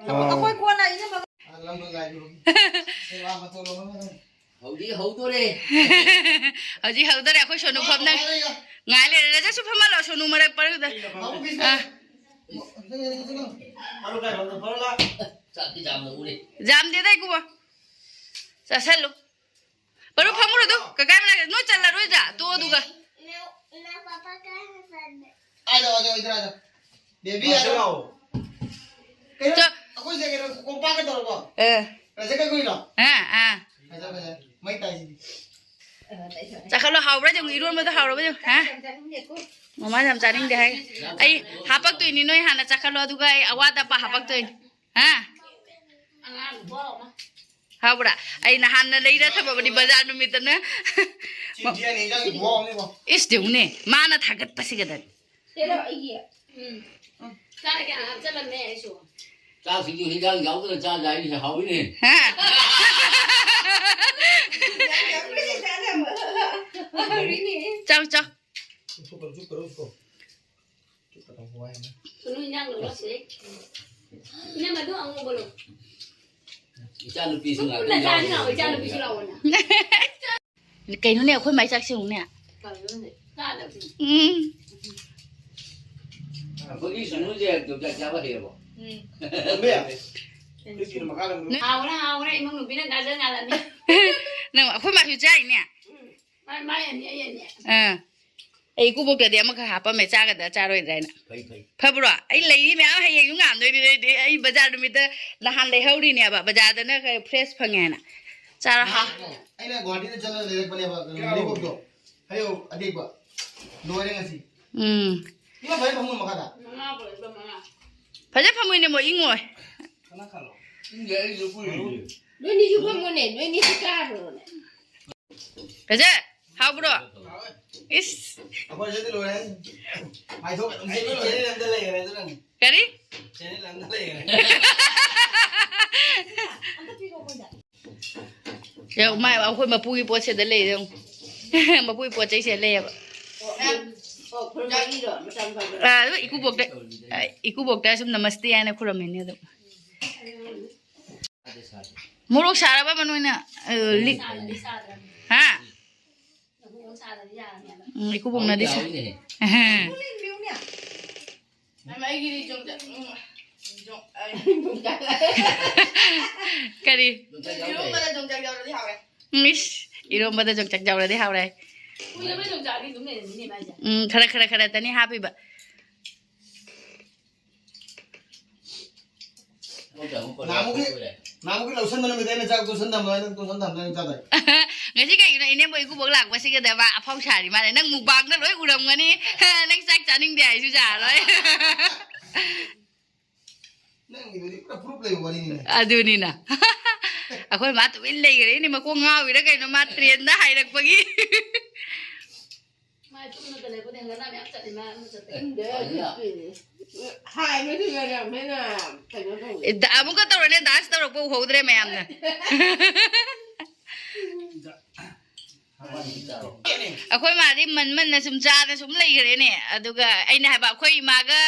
ꯑꯣ꯫ ꯑꯩꯈꯣꯏ ꯀꯣꯟꯅ ꯏꯅꯝꯃ ꯍꯧꯗꯤ ꯍꯧꯗꯣꯔꯦ꯫ ꯍꯧꯖꯤꯛ ꯍꯧꯗꯣꯔꯦ꯫ ꯑꯩꯈꯣꯏ ꯁꯣꯅꯨ ꯐꯝꯗ ꯉꯥꯏ ꯂꯩꯔꯦ꯫ ꯔꯥꯖꯥꯁꯨ ꯐꯝꯍꯜꯂꯣ ꯁꯣꯅꯨ ꯃꯔꯛ ꯄꯔꯨꯗ꯫ ꯑꯥ꯫ ꯆꯥꯛꯇꯤ ꯌꯥꯝꯅ ꯎꯔꯦ꯫ ꯌꯥꯝꯗꯦꯗ ꯏꯕꯨꯡꯉꯣ꯫ ꯆꯥꯁꯜꯂꯨ꯫ ꯄꯔꯨ ꯐꯝꯃꯨꯔꯣ ꯑꯗꯨ꯫ ꯀꯀꯥꯏ ꯃꯅꯥꯛꯇ꯫ ꯅꯣꯏ ꯆꯜꯂꯔꯣꯏꯗ꯭ꯔꯥ? ꯇꯣꯛꯑꯣ ꯑꯗꯨꯒ꯫ ꯏꯅꯥꯎ, ꯏꯅꯥꯎ ꯄꯥꯄꯥ ꯀꯥꯏ ꯆꯠꯂꯦ? ꯑꯥꯗ, ꯑꯥꯗ, ꯑꯣꯏꯗ꯭ꯔꯥ, ꯑꯥꯗ꯫ ꯕꯦꯕꯤ, ꯑꯥꯗ꯫ ꯂꯥꯛꯑꯣ꯫ ꯀꯩꯅꯣ, ꯆꯣ꯫ ꯑꯩꯈꯣꯏꯁꯦ ꯀꯩꯅꯣ, ꯀꯣꯝꯄꯥꯛꯀ ꯇꯧꯔꯕꯣ? ꯑꯦ꯫ ꯔꯖ ꯀꯩ ꯀꯨꯏꯅꯣ? ꯑꯥ, ꯑꯥ꯫ ꯐꯖ, ꯐꯖ꯫ ꯃꯩ ꯇꯥꯏꯁꯤꯗꯤ꯫ ꯆꯥꯈꯠꯂꯣ, ꯍꯥꯎꯕ꯭ꯔꯥ ꯌꯦꯡꯉꯨ, ꯏꯔꯣꯟꯕꯗꯣ ꯍꯥꯎꯔꯕ ꯌꯦꯡꯉꯨ, ꯍꯥ? ꯃꯃꯥ ꯌꯥꯝ ꯆꯥꯅꯤꯡꯗꯦ ꯍꯥꯏ꯫ ꯑꯩ ꯍꯥꯄꯛꯇꯣꯏꯅꯤ, ꯅꯣꯏ ꯍꯥꯟꯅ ꯆꯥꯈꯠꯂꯣ, ꯑꯗꯨꯒ ꯑꯩ ꯑꯋꯥꯠ ꯑꯄꯥ ꯍꯥꯄꯛꯇꯣꯏꯅꯤ꯫ ꯍꯥ? ꯑꯉꯥꯡ ꯅꯨꯄꯥ ꯑꯃ꯫ ꯍꯥꯎꯕ꯭ꯔꯥ? ꯑꯩ ꯅꯍꯥꯟꯅ ꯂꯩꯔ ꯊꯝꯃꯕꯅꯤ ꯕꯖꯥꯔ ꯅꯨꯃꯤꯠꯇꯅ꯫ ꯆꯤꯟꯊꯤ ꯍꯥꯏꯅꯤ, ꯏꯟꯖꯥꯡꯒꯤ ꯈꯨꯍꯥꯎ ꯑꯃꯅꯤꯀꯣ꯫ ꯏꯁ, ꯌꯦꯡꯉꯨꯅꯦ, ꯃꯥꯅ ꯊꯥꯒꯠꯄꯁꯤꯒꯗꯅꯤ꯫ ꯁꯦꯔꯣ ꯑꯩꯒꯤ꯫ ꯎꯝ꯫ ꯆꯥꯔꯒꯦ, ꯍꯥꯞꯆꯜꯂꯝꯃꯦ ꯑꯩꯁꯨ꯫ ꯆꯥꯛꯁꯤꯁꯨ ꯍꯤꯟꯖꯥꯡ ꯌꯥꯎꯗꯅ ꯆꯥ ꯌꯥꯏꯅꯦ, ꯍꯥꯎꯋꯤꯅꯦ꯫ ꯍꯥ? ꯍꯥꯎꯔꯤꯅꯦ꯫ ꯆꯥꯎ, ꯆꯥꯎ꯫ ꯆꯨꯞꯄꯔꯣ, ꯆꯨꯞꯄꯔꯣ, ꯆꯨꯞꯄꯔꯣ꯫ ꯀꯩꯅꯣ ꯏꯟꯖꯥꯡꯗꯣ ꯂꯧꯁꯤꯜꯂꯦ꯫ ꯏꯅꯝꯃ ꯑꯗꯨ ꯑꯉꯧꯕ ꯂꯧ꯫ ꯏꯆꯥꯅꯨꯄꯤꯁꯨ ꯄꯨꯟꯅ ꯉꯥꯛꯇꯪ ꯆꯥꯁꯤ ꯂꯥꯛꯑꯣ, ꯌꯥꯎꯔꯦ꯫ ꯏꯆꯥꯅꯨꯄꯤꯁꯨ ꯂꯥꯛꯑꯣꯅ꯫ ꯀꯩꯅꯣꯅꯦ, ꯑꯩꯈꯣꯏ ꯃꯥꯏ ꯆꯥꯛ ꯁꯦꯡꯉꯨꯅꯦ꯫ ꯀꯩꯅꯣꯅꯦ, ꯆꯥꯗꯕꯁꯤꯅ꯫ ꯎꯝ꯫ ꯑꯩꯈꯣꯏꯒꯤ ꯁꯨꯅꯨꯁꯦ ꯌꯣꯡꯆꯥꯛ ꯆꯥꯕ ꯍꯩꯔꯕꯣ? ꯎꯝ꯫ ꯍꯥꯎꯔꯦ, ꯍꯥꯎꯔꯦ, ꯏꯃꯧ ꯅꯨꯄꯤꯅ ꯉꯥꯖ ꯉꯥꯜꯂꯝꯃꯤ꯫ ꯅꯪ ꯑꯩꯈꯣꯏ ꯃꯥꯁꯨ ꯆꯥꯏꯅꯦ꯫ ꯎꯝ꯫ ꯃꯥꯏ, ꯃꯥꯏ ꯑꯅꯤ, ꯑꯩ ꯑꯅꯤ꯫ ꯑꯥ꯫ ꯑꯩ ꯏꯀꯨꯕꯣꯛꯇꯗꯤ ꯑꯃꯈꯛ ꯍꯥꯞꯄꯝꯃꯦ, ꯆꯥꯒꯗ꯭ꯔꯥ ꯆꯥꯔꯣꯏꯗ꯭ꯔꯥ ꯍꯥꯏꯅ꯫ ꯐꯩ, ꯐꯩ꯫ ꯐꯕ꯭ꯔꯣ? ꯑꯩ ꯂꯩꯔꯤ ꯃꯌꯥꯝ, ꯍꯌꯦꯡꯁꯨ ꯉꯥꯝꯗꯣꯏꯅꯤ꯫ ꯑꯩꯗꯤ ꯑꯩ ꯕꯖꯥꯔ ꯅꯨꯃꯤꯠꯇ ꯅꯍꯥꯟ ꯂꯩꯍꯧꯔꯤꯅꯦꯕ, ꯕꯖꯥꯔꯗꯅ ꯈꯔ fresh ꯐꯪꯉꯦ ꯍꯥꯏꯅ꯫ ꯆꯥꯔꯣ, ꯍꯥ꯫ ꯑꯩꯅ ꯒꯨꯍꯥꯇꯤꯗ ꯆꯠꯂꯒ ꯂꯩꯔꯛꯄꯅꯦꯕ, ꯀꯩꯅꯣ, ꯀꯌꯥ ꯍꯩꯔꯤꯕꯣꯛꯇꯣ꯫ ꯍꯩꯌꯧ ꯑꯇꯦꯛꯄ꯫ ꯂꯣꯏꯔꯦ ꯉꯁꯤ꯫ ꯎꯝ꯫ ꯏꯃꯥ ꯐꯖꯅ ꯐꯝꯃꯨ ꯃꯈꯥꯗ꯫ ꯃꯉꯥ ꯄꯨꯔꯛꯏꯕ ꯃꯉꯥ꯫ ꯐꯖꯅ ꯐꯝꯃꯨꯅꯦ, ꯃꯣꯏ ꯏꯪꯉꯣꯏ꯫ ꯀꯅꯥ ꯈꯜꯂꯣ? ꯏꯪꯗꯦ, ꯑꯩꯁꯨ ꯀꯨꯏꯔꯦ꯫ ꯅꯣꯏꯅꯤꯁꯨ ꯐꯝꯃꯨꯅꯦ, ꯅꯣꯏꯅꯤꯁꯨ ꯀꯥꯔꯨꯔꯣꯅꯦ꯫ ꯐꯖ, ꯍꯥꯎꯕ꯭ꯔꯣ? ꯏꯁ꯫ ꯑꯩꯈꯣꯏ ꯁꯤꯗꯤ ꯂꯣꯏꯔꯦ꯫ ꯃꯥꯏꯊꯣꯛ ꯑꯗꯨꯝ ꯑꯩꯗꯤ ꯆꯦꯜꯂꯦ꯫ Channel ꯑꯝꯗ ꯂꯩꯈ꯭ꯔꯦ ꯑꯗꯨꯅꯅꯤ꯫ ꯀꯔꯤ? Channel ꯑꯝꯗ ꯂꯩꯈ꯭ꯔꯦ꯫ ꯌꯦꯡꯉꯨ, ꯃꯥ, ꯑꯩꯈꯣꯏ ꯃꯄꯨꯒꯤ ꯄꯣꯠꯁꯤꯗ ꯂꯩꯔꯦ ꯌꯦꯡꯉꯨ꯫ ꯃꯄꯨꯒꯤ ꯄꯣꯠ ꯆꯩꯁꯦ ꯂꯩꯌꯦꯕ꯫ ꯑꯣ, ꯈꯨꯟꯖꯥꯒꯤꯗꯣ ꯃꯆꯥ ꯅꯨꯄꯥꯗꯣ꯫ ꯑꯥ, ꯑꯗꯨ ꯏꯀꯨꯕꯣꯛꯇ, ꯑꯥ, ꯏꯀꯨꯕꯣꯛꯇ ꯁꯨꯝ ꯅꯃꯁꯇꯦ ꯍꯥꯏꯅ ꯈꯨꯔꯝꯃꯤꯅꯦ ꯑꯗꯨꯝ꯫ ꯃꯣꯔꯣꯛ ꯁꯥꯔꯕ ꯃꯅꯣꯏꯅ, ꯑ, ꯂꯤꯛ-, ꯁꯥꯗꯤ ꯁꯥꯗ꯭ꯔꯕꯅꯤ꯫ ꯍꯥ? ꯃꯣꯔꯣꯛ ꯁꯥꯗ꯭ꯔꯗꯤ ꯌꯥꯔꯅꯦꯕ꯫ ꯎꯝ, ꯏꯀꯨꯕꯣꯛꯅꯗꯤ ꯁꯥ-, ꯍꯥꯎꯅꯦ꯫ ꯃꯥꯃ, ꯑꯩꯒꯤꯗꯤ ꯌꯣꯡꯆꯥꯛ, ꯎꯝ, ꯌꯣꯡ-, ꯑꯩ ꯌꯣꯡꯆꯥꯛ꯫ ꯀꯔꯤ? ꯌꯣꯡꯆꯥꯛ ꯌꯥꯎꯗꯦ꯫ ꯏꯔꯣꯝꯕꯗ ꯌꯣꯡꯆꯥꯛ ꯌꯥꯎꯔꯗꯤ ꯍꯥꯎꯔꯦ꯫ ꯏꯁ, ꯏꯔꯣꯝꯕꯗ ꯌꯣꯡꯆꯥꯛ ꯌꯥꯎꯔꯗꯤ ꯍꯥꯎꯔꯦ꯫ ꯀꯨꯏꯔꯕ ꯌꯣꯡꯆꯥꯛꯇꯤ ꯑꯗꯨꯝ ꯂꯩꯔꯝꯃꯤꯅꯦ ꯃꯥꯏꯁꯦ꯫ ꯎꯝ, ꯈꯔ, ꯈꯔ, ꯈꯔꯇꯅꯤ ꯍꯥꯞꯄꯤꯕ꯫ ꯅꯍꯥꯟꯃꯨꯛꯀꯤ, ꯅꯍꯥꯟꯃꯨꯛꯀꯤ ꯂꯧꯁꯟꯕ ꯅꯨꯃꯤꯠꯇ ꯑꯩꯅ ꯆꯥꯛ ꯇꯣꯠꯁꯟ ꯊꯝꯕꯗꯣ, ꯑꯩꯅ ꯇꯣꯠꯁꯟ ꯊꯝꯕꯗꯣ ꯑꯩꯅ ꯆꯥꯗꯣꯏ꯫ ꯉꯁꯤ ꯀꯩꯒꯤꯅꯣ ꯏꯅꯦꯝꯕꯣꯛ ꯏꯀꯨꯕꯣꯛ ꯂꯥꯛꯄꯁꯤꯒꯗ ꯃꯥ ꯑꯐꯥꯎ ꯁꯥꯔꯤ ꯃꯥꯜꯂꯦ? ꯅꯪ mukbangꯗ ꯂꯣꯏ ꯎꯔꯝꯒꯅꯤ꯫ ꯅꯪ ꯆꯥꯛ ꯆꯥꯅꯤꯡꯗꯦ ꯍꯥꯏꯁꯨ ꯌꯥꯔꯣꯏ꯫ ꯅꯪꯒꯤꯗꯨꯗꯤ ꯄꯨꯔꯥ proof ꯂꯩꯕ ꯋꯥꯔꯤꯅꯤꯅꯦ꯫ ꯑꯗꯨꯅꯤꯅ꯫ ꯑꯩꯈꯣꯏ ꯃꯥ ꯇꯨꯃꯤꯟ ꯂꯩꯈ꯭ꯔꯦꯅꯦ, ꯃꯀꯣꯛ ꯉꯥꯎꯔꯤꯔ ꯀꯩꯅꯣ, ꯃꯥ train ꯗ ꯍꯥꯏꯔꯛꯄꯒꯤ꯫ ꯃꯥꯏ ꯇꯨꯝꯅ ꯂꯩꯕꯅꯦ, ꯍꯪꯒꯠ ꯍꯟꯗꯥ ꯃꯌꯥꯝ ꯆꯠꯂꯤ, ꯃꯥ ꯑꯃ ꯆꯠꯇꯦ꯫ ꯍꯥꯏꯕꯗꯨꯗ ꯌꯥꯝ ꯍꯦꯟꯅ ꯀꯩꯅꯣ ꯇꯧꯋꯦ꯫ ꯑꯦ, ꯗ-, ꯑꯃꯨꯛꯀ ꯇꯧꯔꯅꯦ, dance ꯇꯧꯔꯛꯄ ꯎꯍꯧꯗ꯭ꯔꯦ ꯃꯌꯥꯝꯅ꯫ ꯑꯩꯈꯣꯏ ꯃꯥꯗꯤ ꯃꯟ ꯃꯟꯅ ꯁꯨꯝ ꯆꯥꯗ ꯁꯨꯝ ꯂꯩꯈ꯭ꯔꯦꯅꯦ꯫ ꯑꯗꯨꯒ ꯑꯩꯅ ꯍꯥꯏꯕ, ꯑꯩꯈꯣꯏ ꯏꯃꯥꯒ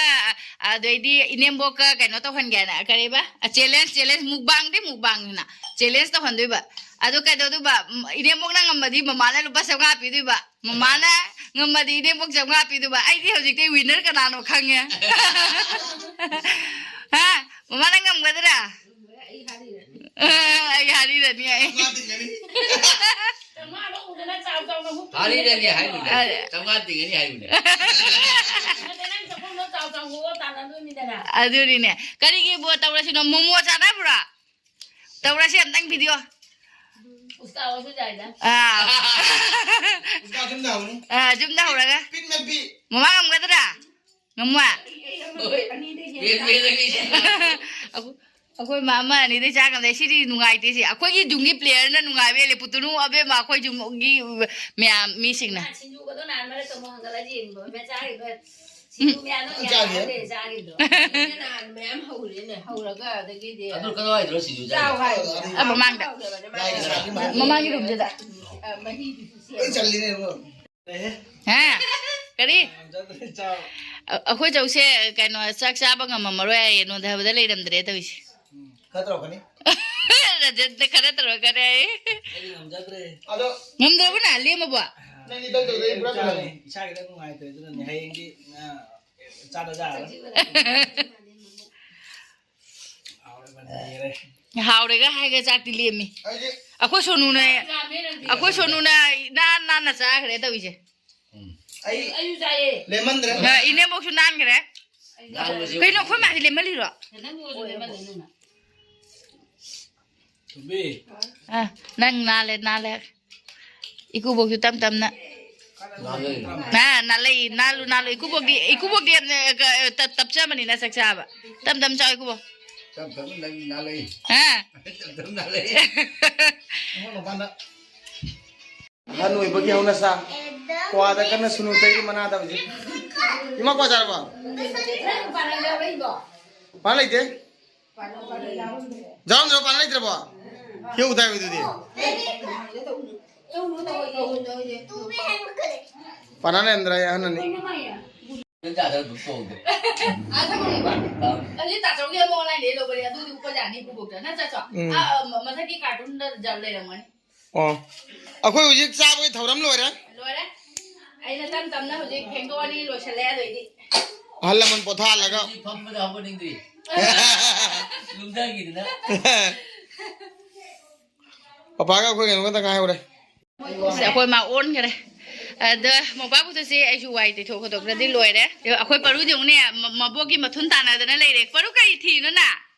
ꯑꯗꯩꯗꯤ ꯏꯅꯦꯝꯕꯣꯛꯀ ꯀꯩꯅꯣ ꯇꯧꯍꯟꯒꯦꯅ, ꯀꯔꯤꯕ? ꯑ, challenge, challenge, mukbang ꯗꯤ mukbang ꯅꯤꯅ challenge ꯇꯧꯍꯟꯗꯣꯏꯕ꯫ ꯑꯗꯨ ꯀꯩꯗꯧꯗꯣꯏꯕ? ꯏꯅꯦꯝꯕꯣꯛꯅ ꯉꯝꯃꯗꯤ ꯃꯃꯥꯅ ꯂꯨꯄꯥ ꯆꯥꯝꯃꯉꯥ ꯄꯤꯗꯣꯏꯕ꯫ ꯃꯃꯥꯅ ꯉꯝꯃꯗꯤ ꯏꯅꯦꯝꯕꯣꯛ ꯆꯥꯝꯃꯉꯥ ꯄꯤꯗꯣꯏꯕ꯫ ꯑꯩꯗꯤ ꯍꯧꯖꯤꯛꯇꯤ winner ꯀꯅꯥꯅꯣ ꯈꯪꯉꯦ꯫ ꯍꯥ? ꯃꯃꯥꯅ ꯉꯝꯒꯗ꯭ꯔꯥ? ꯑ, ꯑꯩ ꯍꯥꯔꯤꯔꯅꯤ ꯑꯩ꯫ ꯆꯥꯝꯃꯉꯥ ꯇꯤꯡꯒꯅꯤ꯫ ꯆꯥꯝꯃꯉꯥ ꯂꯧꯗꯅ ꯆꯥꯎ ꯆꯥꯎꯅ ꯍꯨꯛ ꯍꯥꯔꯤꯔꯅꯤ ꯍꯥꯏꯕꯅꯦ꯫ ꯑ, ꯆꯥꯝꯃꯉꯥ ꯇꯤꯡꯒꯅꯤ ꯍꯥꯏꯕꯅꯦ꯫ ꯅꯠꯇꯦ, ꯅꯪ ꯆꯥꯛꯈꯨꯝꯗꯣ ꯆꯥꯎ ꯆꯥꯎ ꯍꯨꯛꯑ ꯇꯥꯟꯅꯗꯣꯏꯅꯤꯗꯅ꯫ ꯑꯗꯨꯅꯤꯅꯦ꯫ ꯀꯔꯤꯒꯤꯕꯨ ꯇꯧꯔꯁꯤꯅꯣ? ꯃꯣꯃꯣ ꯆꯥꯅꯕ꯭ꯔꯣ? ꯇꯧꯔꯁꯤ ꯑꯝꯇꯪ video꯫ ꯎꯁꯀꯥ ꯑꯣꯏꯁꯨ ꯌꯥꯏꯗ꯫ ꯑꯥ꯫ ꯎꯁꯀꯥ ꯌꯨꯝꯗ ꯍꯧꯅꯤ꯫ ꯑꯥ, ꯌꯨꯝꯗ ꯍꯧꯔꯒ꯫ ꯄꯤꯠ ꯃꯦꯠꯄꯤ꯫ ꯃꯃꯥ ꯉꯝꯒꯗ꯭ꯔꯥ? ꯉꯝꯃꯣꯏ? ꯍꯣꯏ꯫ ꯄꯤꯠ ꯃꯦꯠꯂꯒ꯫ ꯑꯩꯈꯣꯏ, ꯑꯩꯈꯣꯏ ꯃꯥ ꯑꯃ ꯑꯅꯤꯗꯩ ꯆꯥ ꯉꯝꯗꯦ꯫ ꯁꯤꯗꯤ ꯅꯨꯡꯉꯥꯏꯇꯦ ꯁꯤ꯫ ꯑꯩꯈꯣꯏꯒꯤ ꯌꯨꯝꯒꯤ player ꯅ ꯅꯨꯡꯉꯥꯏꯕ ꯍꯦꯜꯂꯦ꯫ ꯄꯨꯇꯨꯅꯨ, ꯑꯕꯦꯝꯃ, ꯑꯩꯈꯣꯏ ꯌꯨꯝꯒꯤ ꯃꯌꯥꯝ ꯃꯤꯁꯤꯡꯅ꯫ ꯁꯤꯡꯖꯨꯒꯗꯣ ꯅꯍꯥꯟ ꯃꯔꯛꯇ ꯑꯃꯨꯛ ꯍꯪꯒꯠꯂ ꯌꯦꯡꯕ꯫ ꯃꯦ ꯆꯥꯔꯤꯕ꯫ ꯁꯤꯡꯖꯨ ꯃꯌꯥꯝꯗꯣ ꯆꯥꯔꯤꯕ꯫ ꯃꯌꯥꯝ ꯍꯧꯔꯦꯅꯦ, ꯃꯌꯥꯝ ꯍꯧꯔꯦꯅꯦ꯫ ꯍꯧꯔꯒ ꯑꯗꯒꯤꯗꯤ ꯑꯗꯨ ꯀꯗꯥꯏꯗꯅꯣ ꯁꯤꯡꯖꯨ ꯆꯥꯎ ꯆꯥꯔꯤꯗꯣ? ꯍꯥꯏ꯫ ꯑ, ꯃꯃꯥꯡꯗ꯫ ꯂꯥꯏꯒꯤ ꯁꯥꯕꯤ ꯃꯥꯜꯂꯦ꯫ ꯃꯃꯥꯡꯒꯤ room ꯗꯨꯗ꯫ ꯑ, ꯃꯍꯤꯗꯨꯁꯨ ꯁꯦꯝꯃꯦ꯫ ꯂꯣꯏ ꯆꯜꯂꯤꯅꯦ, ꯏꯕꯨꯡꯉꯣ꯫ ꯍꯥ? ꯀꯔꯤ? ꯆꯠꯇ꯭ꯔꯦ, ꯆꯥꯎ꯫ ꯑ-, ꯑꯩꯈꯣꯏ ꯆꯧꯁꯦ ꯀꯩꯅꯣ ꯆꯥꯛ ꯆꯥꯕ ꯉꯝꯃꯝꯃꯔꯣꯏ ꯍꯥꯏꯌꯦ, ꯅꯣꯟꯊꯕꯗ ꯂꯩꯔꯝꯗ꯭ꯔꯦ ꯇꯧꯔꯤꯁꯦ꯫ ꯎꯝ, ꯈꯔ ꯇꯧꯔꯛꯀꯅꯤ꯫ ꯔꯟꯖꯟꯗ ꯈꯔ ꯇꯧꯔꯛꯀꯅꯤ ꯍꯥꯏꯌꯦ꯫ ꯑꯩꯗꯤ ꯉꯝꯖꯗ꯭ꯔꯦ꯫ ꯑꯗꯣ ꯉꯝꯗ꯭ꯔꯕꯣ ꯅꯪ ꯂꯦꯝꯃꯕꯣ? ꯅꯪꯗꯤ ꯇꯧ ꯇꯧꯗꯣꯏ ꯄꯨꯔꯥ ꯏꯁꯥ ꯇꯧꯔꯛꯑꯅꯤ꯫ ꯏꯁꯥ ꯈꯤꯇꯪ ꯅꯨꯡꯉꯥꯏꯇ꯭ꯔꯦ, ꯑꯗꯨꯅꯅꯦ ꯍꯌꯦꯡꯗꯤ, ꯑ, ꯆꯥꯗ ꯌꯥꯔꯔꯣꯏ꯫ ꯍꯥꯎꯔꯦ, ꯃꯟꯗꯦꯔꯦ꯫ ꯍꯥꯎꯔꯦꯒ ꯍꯥꯏꯒ ꯆꯥꯛꯇꯤ ꯂꯦꯝꯃꯤ꯫ ꯑꯩꯗꯤ ꯑꯩꯈꯣꯏ ꯁꯣꯅꯨꯅ, ꯑꯩꯈꯣꯏ ꯁꯣꯅꯨꯅ ꯏꯅꯥꯟ ꯅꯥꯟꯅ ꯆꯥꯈ꯭ꯔꯦ ꯇꯧꯔꯤꯁꯦ꯫ ꯎꯝ꯫ ꯑꯩ ꯑꯩꯁꯨ ꯆꯥꯏꯌꯦ꯫ ꯂꯦꯃꯟꯗ꯭ꯔꯦ꯫ ꯑ, ꯏꯅꯦꯝꯕꯣꯛꯁꯨ ꯅꯥꯟꯈ꯭ꯔꯦ꯫ ꯅꯥꯟꯕꯁꯦ ꯀꯩꯅꯣ, ꯑꯩꯈꯣꯏ ꯃꯥꯗꯤ ꯂꯦꯝꯃꯜꯂꯤꯔꯣ? ꯅꯪ ꯑꯣꯏꯔꯁꯨ ꯂꯦꯃꯜꯂꯦ ꯅꯪꯅ꯫ ꯊꯣꯏꯕꯤ꯫ ꯑ, ꯅꯪ ꯅꯥꯜꯂꯦ, ꯅꯥꯜꯂꯦ꯫ ꯏꯀꯨꯕꯣꯛꯁꯨ ꯇꯞ ꯇꯞꯅ꯫ ꯅꯥꯜꯂꯦ꯫ ꯅꯥ-, ꯅꯥꯜꯂꯛꯏ, ꯅꯥꯜꯂꯨ, ꯅꯥꯜꯂꯨ꯫ ꯏꯀꯨꯕꯣꯛꯇꯤ, ꯏꯀꯨꯕꯣꯛꯇꯤ ꯌꯥꯝꯅ, ꯑ, ꯇꯞ-, ꯇꯞꯆꯕꯅꯤꯅ ꯆꯥꯛ ꯆꯥꯕ꯫ ꯇꯞ ꯇꯞ ꯆꯥꯎ, ꯏꯀꯨꯕꯣꯛ꯫ ꯇꯞ ꯇꯞꯅ ꯅꯪ ꯅꯥꯜꯂꯛꯏ꯫ ꯍꯥ? ꯇꯞ ꯇꯞꯅ ꯅꯥꯜꯂꯛꯏ꯫ ꯑꯍꯟ ꯑꯣꯏꯕꯒꯤ ꯍꯧꯅꯁꯥ꯫ ꯀ꯭ꯋꯥꯗ ꯀꯟꯅ ꯁꯨꯅꯨ ꯇꯩꯔꯤ ꯃꯅꯥꯗ ꯍꯧꯖꯤꯛ꯫ ꯏꯃꯥ, ꯀ꯭ꯋꯥ ꯆꯥꯔꯕꯣ? ꯄꯥꯟ ꯂꯩꯇꯦ? ꯌꯥꯎꯔꯝꯗ꯭ꯔꯣ, ꯄꯥꯟ ꯂꯩꯇ꯭ꯔꯕꯣ? ꯍꯦꯛꯎ ꯇꯥꯏ ꯑꯗꯨꯗꯤ꯫ ꯄꯥꯟ ꯂꯩꯔꯝꯗ꯭ꯔꯥ, ꯑꯍꯟ ꯑꯅꯤ? ꯅꯪ ꯆꯥꯗ ꯑꯗꯨꯝ ꯇꯣꯡꯗ꯭ꯔꯦ꯫ ꯑꯥ, ꯊꯝꯃꯣ꯫ ꯑꯥ꯫ ꯑꯗꯨꯗꯤ ꯇꯥꯆꯧꯒꯤ ꯑꯃ online ꯗꯩ ꯂꯧꯕꯅꯦ, ꯑꯗꯨꯗꯤ ꯎꯞꯄ ꯌꯥꯅꯤ ꯈꯨꯕꯣꯛꯇ꯫ ꯅꯠꯇ꯭ꯔꯁꯨ? ꯎꯝ꯫ ꯑꯥ, ꯃ-, ꯃꯊꯛꯀꯤ carton ꯗ ꯖꯥꯔ ꯂꯩꯔꯝꯒꯅꯤ꯫ ꯑꯣ꯫ ꯑꯩꯈꯣꯏ ꯍꯧꯖꯤꯛ ꯆꯥꯕꯒꯤ ꯊꯧꯔꯝ ꯂꯣꯏꯔꯦ꯫ ꯂꯣꯏꯔꯦ꯫ ꯑꯩꯅ ꯇꯝ ꯇꯝꯅ ꯍꯧꯖꯤꯛ ꯐꯦꯡꯗꯣꯛꯑꯅꯤ, ꯂꯣꯏꯁꯤꯜꯂꯦ ꯑꯗꯨꯏꯗꯤ꯫ ꯑꯍꯜ ꯂꯃꯟ ꯄꯣꯊꯥꯍꯜꯂꯒ꯫ ꯑꯩ ꯐꯝꯕꯗ ꯍꯧꯒꯠꯅꯤꯡꯗ꯭ꯔꯤ꯫ ꯂꯨꯝꯊꯈꯤꯗꯅ꯫ ꯄꯄꯥꯒ ꯑꯩꯈꯣꯏ ꯀꯩꯅꯣ ꯈꯛꯇ ꯉꯥꯏꯍꯧꯔꯦ꯫ ꯑꯁ, ꯑꯩꯈꯣꯏ ꯃꯥ ꯑꯣꯟꯈꯔꯦ꯫ ꯑꯗ ꯃꯣꯝꯄꯥꯛ ꯄꯨꯗꯁꯦ ꯑꯩꯁꯨ ꯋꯥꯏ ꯇꯩꯊꯣꯛ ꯈꯣꯠꯇꯣꯛꯇ꯭ꯔꯗꯤ ꯂꯣꯏꯔꯦ꯫ ꯑꯩꯈꯣꯏ ꯄꯔꯨꯗꯤ ꯌꯦꯡꯉꯨꯅꯦ, ꯃ-, ꯃꯕꯣꯛꯀꯤ ꯃꯊꯨꯟ ꯇꯥꯟꯅꯗꯅ ꯂꯩꯔꯦ꯫ ꯄꯔꯨ, ꯀꯔꯤ ꯊꯤꯔꯤꯅꯣ ꯅ?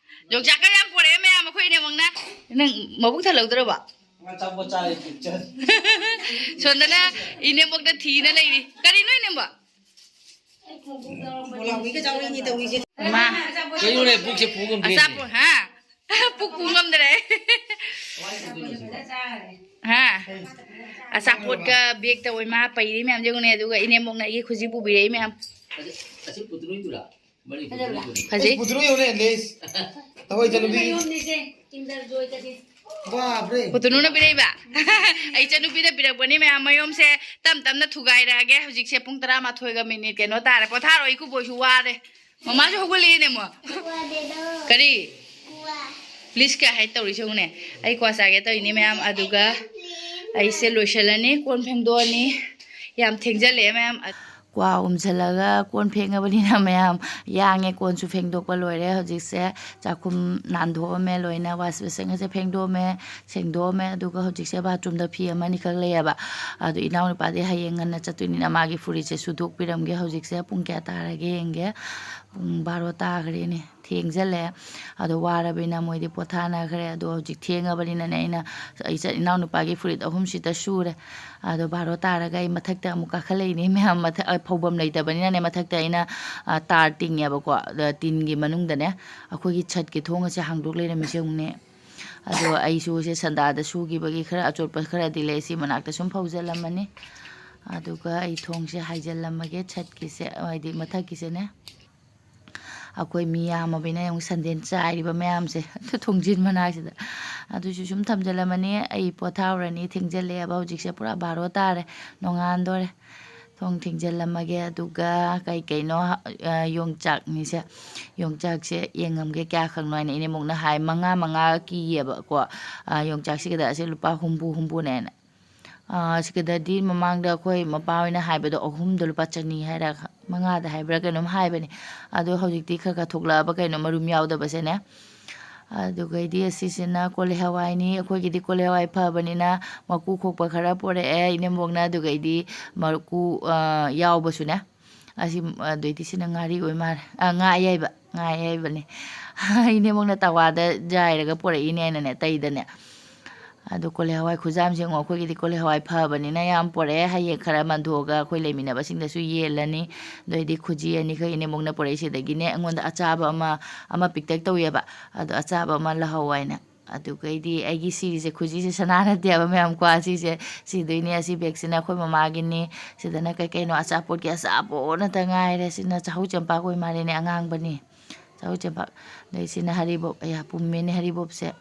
ꯌꯣꯡꯆꯥꯛꯀ ꯌꯥꯝ ꯄꯣꯔꯛꯑꯦ ꯃꯌꯥꯝ, ꯑꯩꯈꯣꯏ ꯏꯅꯦꯃꯛꯅ꯫ ꯅꯪ ꯃꯕꯨꯛ ꯊꯜꯍꯧꯗ꯭ꯔꯕꯣ? ꯑꯆꯥꯄꯣꯠ ꯆꯥꯔꯦ, ꯄꯤꯛꯆꯔ꯫ ꯁꯣꯝꯗꯅ ꯏꯅꯦꯝꯕꯣꯛꯇ ꯊꯤꯅ ꯂꯩꯔꯤ꯫ ꯀꯔꯤꯅꯣ ꯏꯅꯦꯝꯕꯣꯛ? ꯃꯣꯂꯥꯎꯕꯤꯒ ꯆꯥꯎꯔꯤꯅꯤ ꯇꯧꯔꯤꯁꯦ꯫ ꯃꯥ꯫ ꯀꯩꯅꯣꯅꯦ, ꯄꯨꯛꯁꯦ ꯄꯨ ꯉꯝꯗ꯭ꯔꯦꯅꯦ꯫ ꯑꯆꯥꯄꯣꯠ, ꯍꯥ? ꯄꯨꯛ ꯄꯨ ꯉꯝꯗ꯭ꯔꯦ꯫ ꯍꯥ? ꯑꯆꯥꯄꯣꯠꯀ ꯕꯦꯒꯇ ꯑꯣꯏ ꯃꯥ ꯄꯩꯔꯤ ꯃꯌꯥꯝꯁꯦ ꯌꯦꯡꯉꯨꯅꯦ, ꯑꯗꯨꯒ ꯏꯅꯦꯝꯕꯣꯛꯅ ꯑꯩꯒꯤ ꯈꯨꯖꯤ ꯄꯨꯕꯤꯔꯛꯏ ꯃꯌꯥꯝ꯫ ꯑꯁꯤ, ꯑꯁꯤ ꯄꯨꯊꯣꯛꯂꯣꯏꯗꯨꯔꯥ? ꯐꯖꯩ꯫ ꯄꯨꯊꯣꯛꯂꯣꯏ ꯌꯦꯡꯉꯨꯅꯦ, ꯂꯦꯁ꯫ ꯅꯈꯣꯏ ꯏꯆꯟꯅꯨꯄꯤ꯫ ꯃꯌꯣꯝꯅꯤꯁꯦ, Kinder Joy ꯀꯁꯦ꯫ ꯕꯥꯞꯔꯦ꯫ ꯄꯨꯇꯨꯅꯨꯅ ꯄꯤꯔꯛꯏꯕ? ꯑꯩ ꯏꯆꯟꯅꯨꯄꯤꯅ ꯄꯤꯔꯛꯄꯅꯤ ꯃꯌꯥꯝ꯫ ꯃꯌꯣꯝꯁꯦ ꯇꯞ ꯇꯞꯅ ꯊꯨꯒꯥꯏꯔꯛꯑꯒꯦ꯫ ꯍꯧꯖꯤꯛꯁꯦ ꯄꯨꯡ ꯇꯔꯥꯃꯥꯊꯣꯏꯒ ꯃꯤꯅꯤꯠ ꯀꯩꯅꯣ ꯇꯥꯔꯦ꯫ ꯄꯣꯊꯥꯔꯣ, ꯏꯀꯨꯕꯣꯏꯁꯨ ꯋꯥꯔꯦ꯫ ꯃꯃꯥꯁꯨ ꯍꯧꯒꯠꯂꯛꯑꯦꯅꯦ ꯑꯃꯨꯛ꯫ ꯀꯔꯤ? Please ꯀꯌꯥ ꯍꯥꯏ ꯇꯧꯔꯤꯁꯦ ꯌꯦꯡꯉꯨꯅꯦ꯫ ꯑꯩ ꯀ꯭ꯋꯥ ꯆꯥꯒꯦ ꯇꯧꯔꯤꯅꯦ ꯃꯌꯥꯝ꯫ ꯑꯗꯨꯒ ꯑꯩꯁꯦ ꯂꯣꯏꯁꯤꯜꯂꯅꯤ, ꯀꯣꯟ ꯐꯦꯡꯗꯣꯛꯑꯅꯤ꯫ ꯌꯥꯝ ꯊꯦꯡꯖꯜꯂꯛꯑꯦ ꯃꯌꯥꯝ꯫ ꯀ꯭ꯋꯥ ꯎꯝꯁꯤꯜꯂꯒ ꯀꯣꯟ ꯐꯦꯡꯉꯕꯅꯤꯅ ꯃꯌꯥꯝ ꯌꯥꯡꯉꯦ꯫ ꯀꯣꯟꯁꯨ ꯐꯦꯡꯗꯣꯛꯄ ꯂꯣꯏꯔꯦ꯫ ꯍꯧꯖꯤꯛꯁꯦ ꯆꯥꯛꯈꯨꯝ ꯅꯥꯟꯊꯣꯛꯑꯝꯃꯦ ꯂꯣꯏꯅ, wash basin ꯒꯁꯦ ꯐꯦꯡꯗꯣꯛꯑꯝꯃꯦ, ꯁꯦꯡꯗꯣꯛꯑꯝꯃꯦ꯫ ꯑꯗꯨꯒ ꯍꯧꯖꯤꯛꯁꯦ bathroom ꯗ ꯐꯤ ꯑꯃꯅꯤꯈꯛ ꯂꯩꯌꯦꯕ꯫ ꯑꯗꯨ ꯏꯅꯥꯎꯅꯨꯄꯥꯗꯤ ꯍꯌꯦꯡ ꯉꯟꯅ ꯆꯠꯇꯣꯏꯅꯤꯅ ꯃꯥꯒꯤ ꯐꯨꯔꯤꯠꯁꯦ ꯁꯨꯗꯣꯛꯄꯤꯔꯝꯒꯦ꯫ ꯍꯧꯖꯤꯛꯁꯦ ꯄꯨꯡ ꯀꯌꯥ ꯇꯥꯔꯒꯦ ꯌꯦꯡꯒꯦ꯫ ꯄꯨꯡ ꯕꯥꯔꯣ ꯇꯥꯈ꯭ꯔꯦꯅꯦ꯫ ꯊꯦꯡꯖꯜꯂꯛꯑꯦ꯫ ꯑꯗꯣ ꯋꯥꯔꯕꯅꯤꯅ ꯃꯣꯏꯗꯤ ꯄꯣꯊꯥꯅꯈ꯭ꯔꯦ꯫ ꯑꯗꯣ ꯍꯧꯖꯤꯛ ꯊꯦꯡꯉꯕꯅꯤꯅꯅꯦ, ꯑꯩꯅ ꯏꯆꯥ ꯏꯅꯥꯎꯅꯨꯄꯥꯒꯤ ꯐꯨꯔꯤꯠ ꯑꯍꯨꯝꯁꯤꯗ ꯁꯨꯔꯦ꯫ ꯑꯗꯣ ꯕꯥꯔꯣ ꯇꯥꯔꯒ ꯑꯩ ꯃꯊꯛꯇ ꯑꯃꯨꯛ ꯀꯥꯈꯠꯂꯛꯏꯅꯦ ꯃꯌꯥꯝ꯫ ꯃꯊꯛ, ꯑ, ꯐꯧꯐꯝ ꯂꯩꯇꯕꯅꯤꯅꯅꯦ, ꯃꯊꯛꯇ ꯑꯩꯅ, ꯑ, ꯇꯥꯔ ꯇꯤꯡꯉꯦꯕꯀꯣ꯫ ꯑꯗ ꯇꯤꯟꯒꯤ ꯃꯅꯨꯡꯗꯅꯦ ꯑꯩꯈꯣꯏꯒꯤ ꯁꯠꯀꯤ ꯊꯣꯡ ꯑꯁꯦ ꯍꯥꯡꯗꯣꯛ ꯂꯩꯔꯝꯃꯤꯁꯦ ꯌꯦꯡꯉꯨꯅꯦ꯫ ꯑꯗꯣ ꯑꯩꯁꯨ ꯁꯦ ꯁꯟꯗꯥꯗ ꯁꯨꯈꯤꯕꯒꯤ ꯈꯔ ꯑꯆꯣꯠꯄ ꯈꯔꯗꯤ ꯂꯩ꯫ ꯁꯤ ꯃꯅꯥꯛꯇ ꯁꯨꯝ ꯐꯧꯖꯜꯂꯝꯃꯅꯤ꯫ ꯑꯗꯨꯒ ꯑꯩ ꯊꯣꯡꯁꯦ ꯍꯥꯏꯖꯜꯂꯝꯃꯒꯦ, ꯁꯠꯀꯤꯁꯦ, ꯍꯥꯏꯗꯤ ꯃꯊꯛꯀꯤꯁꯦꯅꯦ꯫ ꯑꯩꯈꯣꯏ ꯃꯤ ꯌꯥꯝꯃꯕꯅꯤꯅ ꯌꯦꯡꯉꯨ, ꯁꯟꯗꯦꯟ ꯆꯥꯏꯔꯤꯕ ꯃꯌꯥꯝꯁꯦ ꯊꯣꯡꯖꯤꯟ ꯃꯅꯥꯛꯁꯤꯗ꯫ ꯑꯗꯨꯁꯨ ꯁꯨꯝ ꯊꯝꯖꯤꯜꯂꯝꯃꯅꯤ꯫ ꯑꯩ ꯄꯣꯊꯥꯍꯧꯔꯅꯤ, ꯊꯦꯡꯖꯤꯜꯂꯛꯑꯦꯕ꯫ ꯍꯧꯖꯤꯛꯁꯦ ꯄꯨꯔꯥ ꯕꯥꯔꯣ ꯇꯥꯔꯦ, ꯅꯣꯡꯉꯥꯟꯗꯣꯔꯦ꯫ ꯊꯣꯡ ꯊꯤꯡꯖꯤꯜꯂꯝꯃꯒꯦ꯫ ꯑꯗꯨꯒ ꯀꯩ ꯀꯩꯅꯣ, ꯑ, ꯌꯣꯡꯆꯥꯛꯅꯤꯁꯦ, ꯌꯣꯡꯆꯥꯛꯁꯦ ꯌꯦꯡꯉꯝꯒꯦ ꯀꯌꯥꯈꯛꯅꯣ ꯍꯥꯏꯅ ꯏꯅꯦꯃꯨꯛꯅ ꯍꯥꯏ, ꯃꯉꯥ ꯃꯉꯥ ꯀꯤꯌꯦꯕꯀꯣ꯫ ꯑ, ꯌꯣꯡꯆꯥꯛꯁꯤꯒꯗ ꯑꯁꯤ ꯂꯨꯄꯥ ꯍꯨꯝꯐꯨ, ꯍꯨꯝꯐꯨꯅꯦꯅ꯫ ꯑ, ꯁꯤꯒꯗꯗꯤ ꯃꯃꯥꯡꯗ ꯑꯩꯈꯣꯏ ꯃꯄꯥ ꯍꯣꯏꯅ ꯍꯥꯏꯕꯗꯣ ꯑꯍꯨꯝꯗꯣ ꯂꯨꯄꯥ ꯆꯅꯤ ꯍꯥꯏꯔ ꯃꯉꯥꯗ ꯍꯥꯏꯕ꯭ꯔꯥ ꯀꯩꯅꯣꯝ ꯍꯥꯏꯕꯅꯦ꯫ ꯑꯗꯣ ꯍꯧꯖꯤꯛꯇꯤ ꯈꯔ ꯈꯔ ꯊꯣꯛꯂꯛꯑꯕ ꯀꯩꯅꯣ, ꯃꯔꯨꯝ ꯌꯥꯎꯗꯕꯁꯦꯅꯦ꯫ ꯑꯗꯨꯒꯩꯗꯤ ꯑꯁꯤꯁꯤꯅ ꯀꯣꯂꯤ ꯍꯋꯥꯏꯅꯤ꯫ ꯑꯩꯈꯣꯏꯒꯤꯗꯤ ꯀꯣꯂꯤ ꯍꯋꯥꯏ ꯐꯕꯅꯤꯅ ꯃꯀꯨ ꯈꯣꯛꯄ ꯈꯔ ꯄꯣꯔꯛꯑꯦ ꯏꯅꯦꯝꯕꯣꯛꯅ꯫ ꯑꯗꯨꯒꯩꯗꯤ ꯃꯀꯨ, ꯑ, ꯌꯥꯎꯕꯁꯨꯅꯦ꯫ ꯑꯁꯤ, ꯑꯗꯩꯗꯤ ꯁꯤꯅ ꯉꯥꯔꯤ ꯑꯣꯏ ꯃꯥꯜꯂꯦ꯫ ꯑ, ꯉꯥ ꯑꯌꯥꯏꯕ, ꯉꯥ ꯑꯌꯥꯏꯕꯅꯦ꯫ ꯏꯅꯦꯝꯕꯣꯛꯅ ꯇꯋꯥꯗ ꯌꯥꯏꯔꯒ ꯄꯣꯔꯛꯏꯅꯦꯅꯅꯦ, ꯇꯩꯗꯅꯦ꯫ ꯑꯗꯨ ꯀꯣꯂꯤ ꯍꯋꯥꯏ ꯈꯨꯖꯥꯝꯁꯦ ꯌꯦꯡꯉꯣ, ꯑꯩꯈꯣꯏꯒꯤꯗꯤ ꯀꯣꯂꯤ ꯍꯋꯥꯏ ꯐꯕꯅꯤꯅ ꯌꯥꯝ ꯄꯣꯔꯛꯑꯦ꯫ ꯍꯌꯦꯡ ꯈꯔ ꯃꯟꯊꯣꯛꯑꯒ ꯑꯩꯈꯣꯏ ꯂꯩꯃꯤꯟꯅꯕꯁꯤꯡꯗꯁꯨ ꯌꯦꯜꯂꯅꯤ꯫ ꯑꯗꯨ ꯑꯣꯏꯗꯤ ꯈꯨꯖꯤ ꯑꯅꯤꯈꯛ ꯏꯅꯦꯝꯕꯣꯛꯅ ꯄꯣꯔꯛꯏꯁꯤꯗꯒꯤꯅꯦ ꯑꯩꯉꯣꯟꯗ ꯑꯆꯥꯕ ꯑꯃ, ꯑꯃ ꯄꯤꯛꯇꯛ ꯇꯧꯋꯦꯕ꯫ ꯑꯗꯣ ꯑꯆꯥꯕ ꯑꯃ ꯂꯧꯍꯧ ꯍꯥꯏꯅ꯫ ꯑꯗꯨꯒꯩꯗꯤ ꯑꯩꯒꯤ ꯁꯤꯔꯤꯁꯦ, ꯈꯨꯖꯤꯁꯦ ꯁꯅꯥ ꯅꯠꯇꯦꯕ ꯃꯌꯥꯝ, ꯀꯣ, ꯁꯤꯁꯦ ꯁꯤꯗꯣꯏꯅꯦ꯫ ꯑꯁꯤ ꯕꯦꯒꯁꯤꯅ ꯑꯩꯈꯣꯏ ꯃꯃꯥꯒꯤꯅꯤ꯫ ꯁꯤꯗꯅ ꯀꯩ ꯀꯩꯅꯣ ꯑꯆꯥꯄꯣꯠꯀꯤ ꯑꯆꯥꯄꯣꯠ ꯉꯥꯛꯇ ꯉꯥꯏꯔꯦ꯫ ꯁꯤꯅ ꯆꯍꯧ ꯆꯦꯡꯄꯥꯛ ꯑꯣꯏ ꯃꯥꯜꯂꯦꯅꯦ, ꯑꯉꯥꯡꯕꯅꯤ꯫ ꯆꯍꯧ ꯆꯦꯡꯄꯥꯛ꯫ ꯑꯗꯩ ꯁꯤꯅ ꯍꯔꯤꯕꯣꯞ꯫ ꯑꯌꯥ, ꯄꯨꯝꯃꯦꯅꯦ ꯍꯔꯤꯕꯣꯞꯁꯦ꯫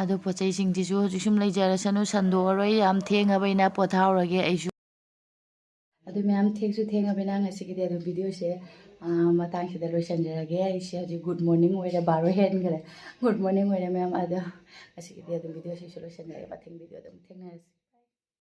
ꯑꯗꯣ ꯄꯣꯠ ꯆꯩꯁꯤꯡꯁꯤꯁꯨ ꯍꯧꯖꯤꯛ ꯁꯨꯝ ꯂꯩꯖꯔꯁꯅꯨ, ꯁꯟꯗꯣꯛꯑꯔꯣꯏ, ꯌꯥꯝ ꯊꯦꯡꯉꯕꯅꯤꯅ ꯄꯣꯊꯥꯍꯧꯔꯒꯦ ꯑꯩꯁꯨ꯫ ꯑꯗꯨ ꯃꯌꯥꯝ ꯊꯦꯡꯁꯨ ꯊꯦꯡꯉꯕꯅꯤꯅ ꯉꯁꯤꯒꯤꯗꯤ ꯑꯗꯨꯝ ꯚꯤꯗꯤꯑꯣꯁꯦ, ꯑꯥ, ꯃꯇꯥꯡꯁꯤꯗ ꯂꯣꯏꯁꯤꯟꯖꯔꯒꯦ꯫ ꯑꯩꯁꯦ ꯍꯧꯖꯤꯛ ꯒꯨꯗ ꯃꯣꯔꯅꯤꯡ ꯑꯣꯏꯔꯦ, ꯕꯥꯔꯣ ꯍꯦꯟꯈ꯭ꯔꯦ꯫ ꯒꯨꯗ ꯃꯣꯔꯅꯤꯡ ꯑꯣꯏꯔꯦ ꯃꯌꯥꯝ꯫ ꯑꯗꯣ ꯉꯁꯤꯒꯤꯗꯤ ꯑꯗꯨꯝ ꯚꯤꯗꯤꯑꯣꯁꯤꯁꯨ ꯂꯣꯏꯁꯤꯟꯖꯔꯒꯦ, ꯃꯊꯪ ꯚꯤꯗꯤꯑꯣꯗ ꯑꯃꯨꯛ ꯊꯦꯡꯅꯔꯁꯤ꯫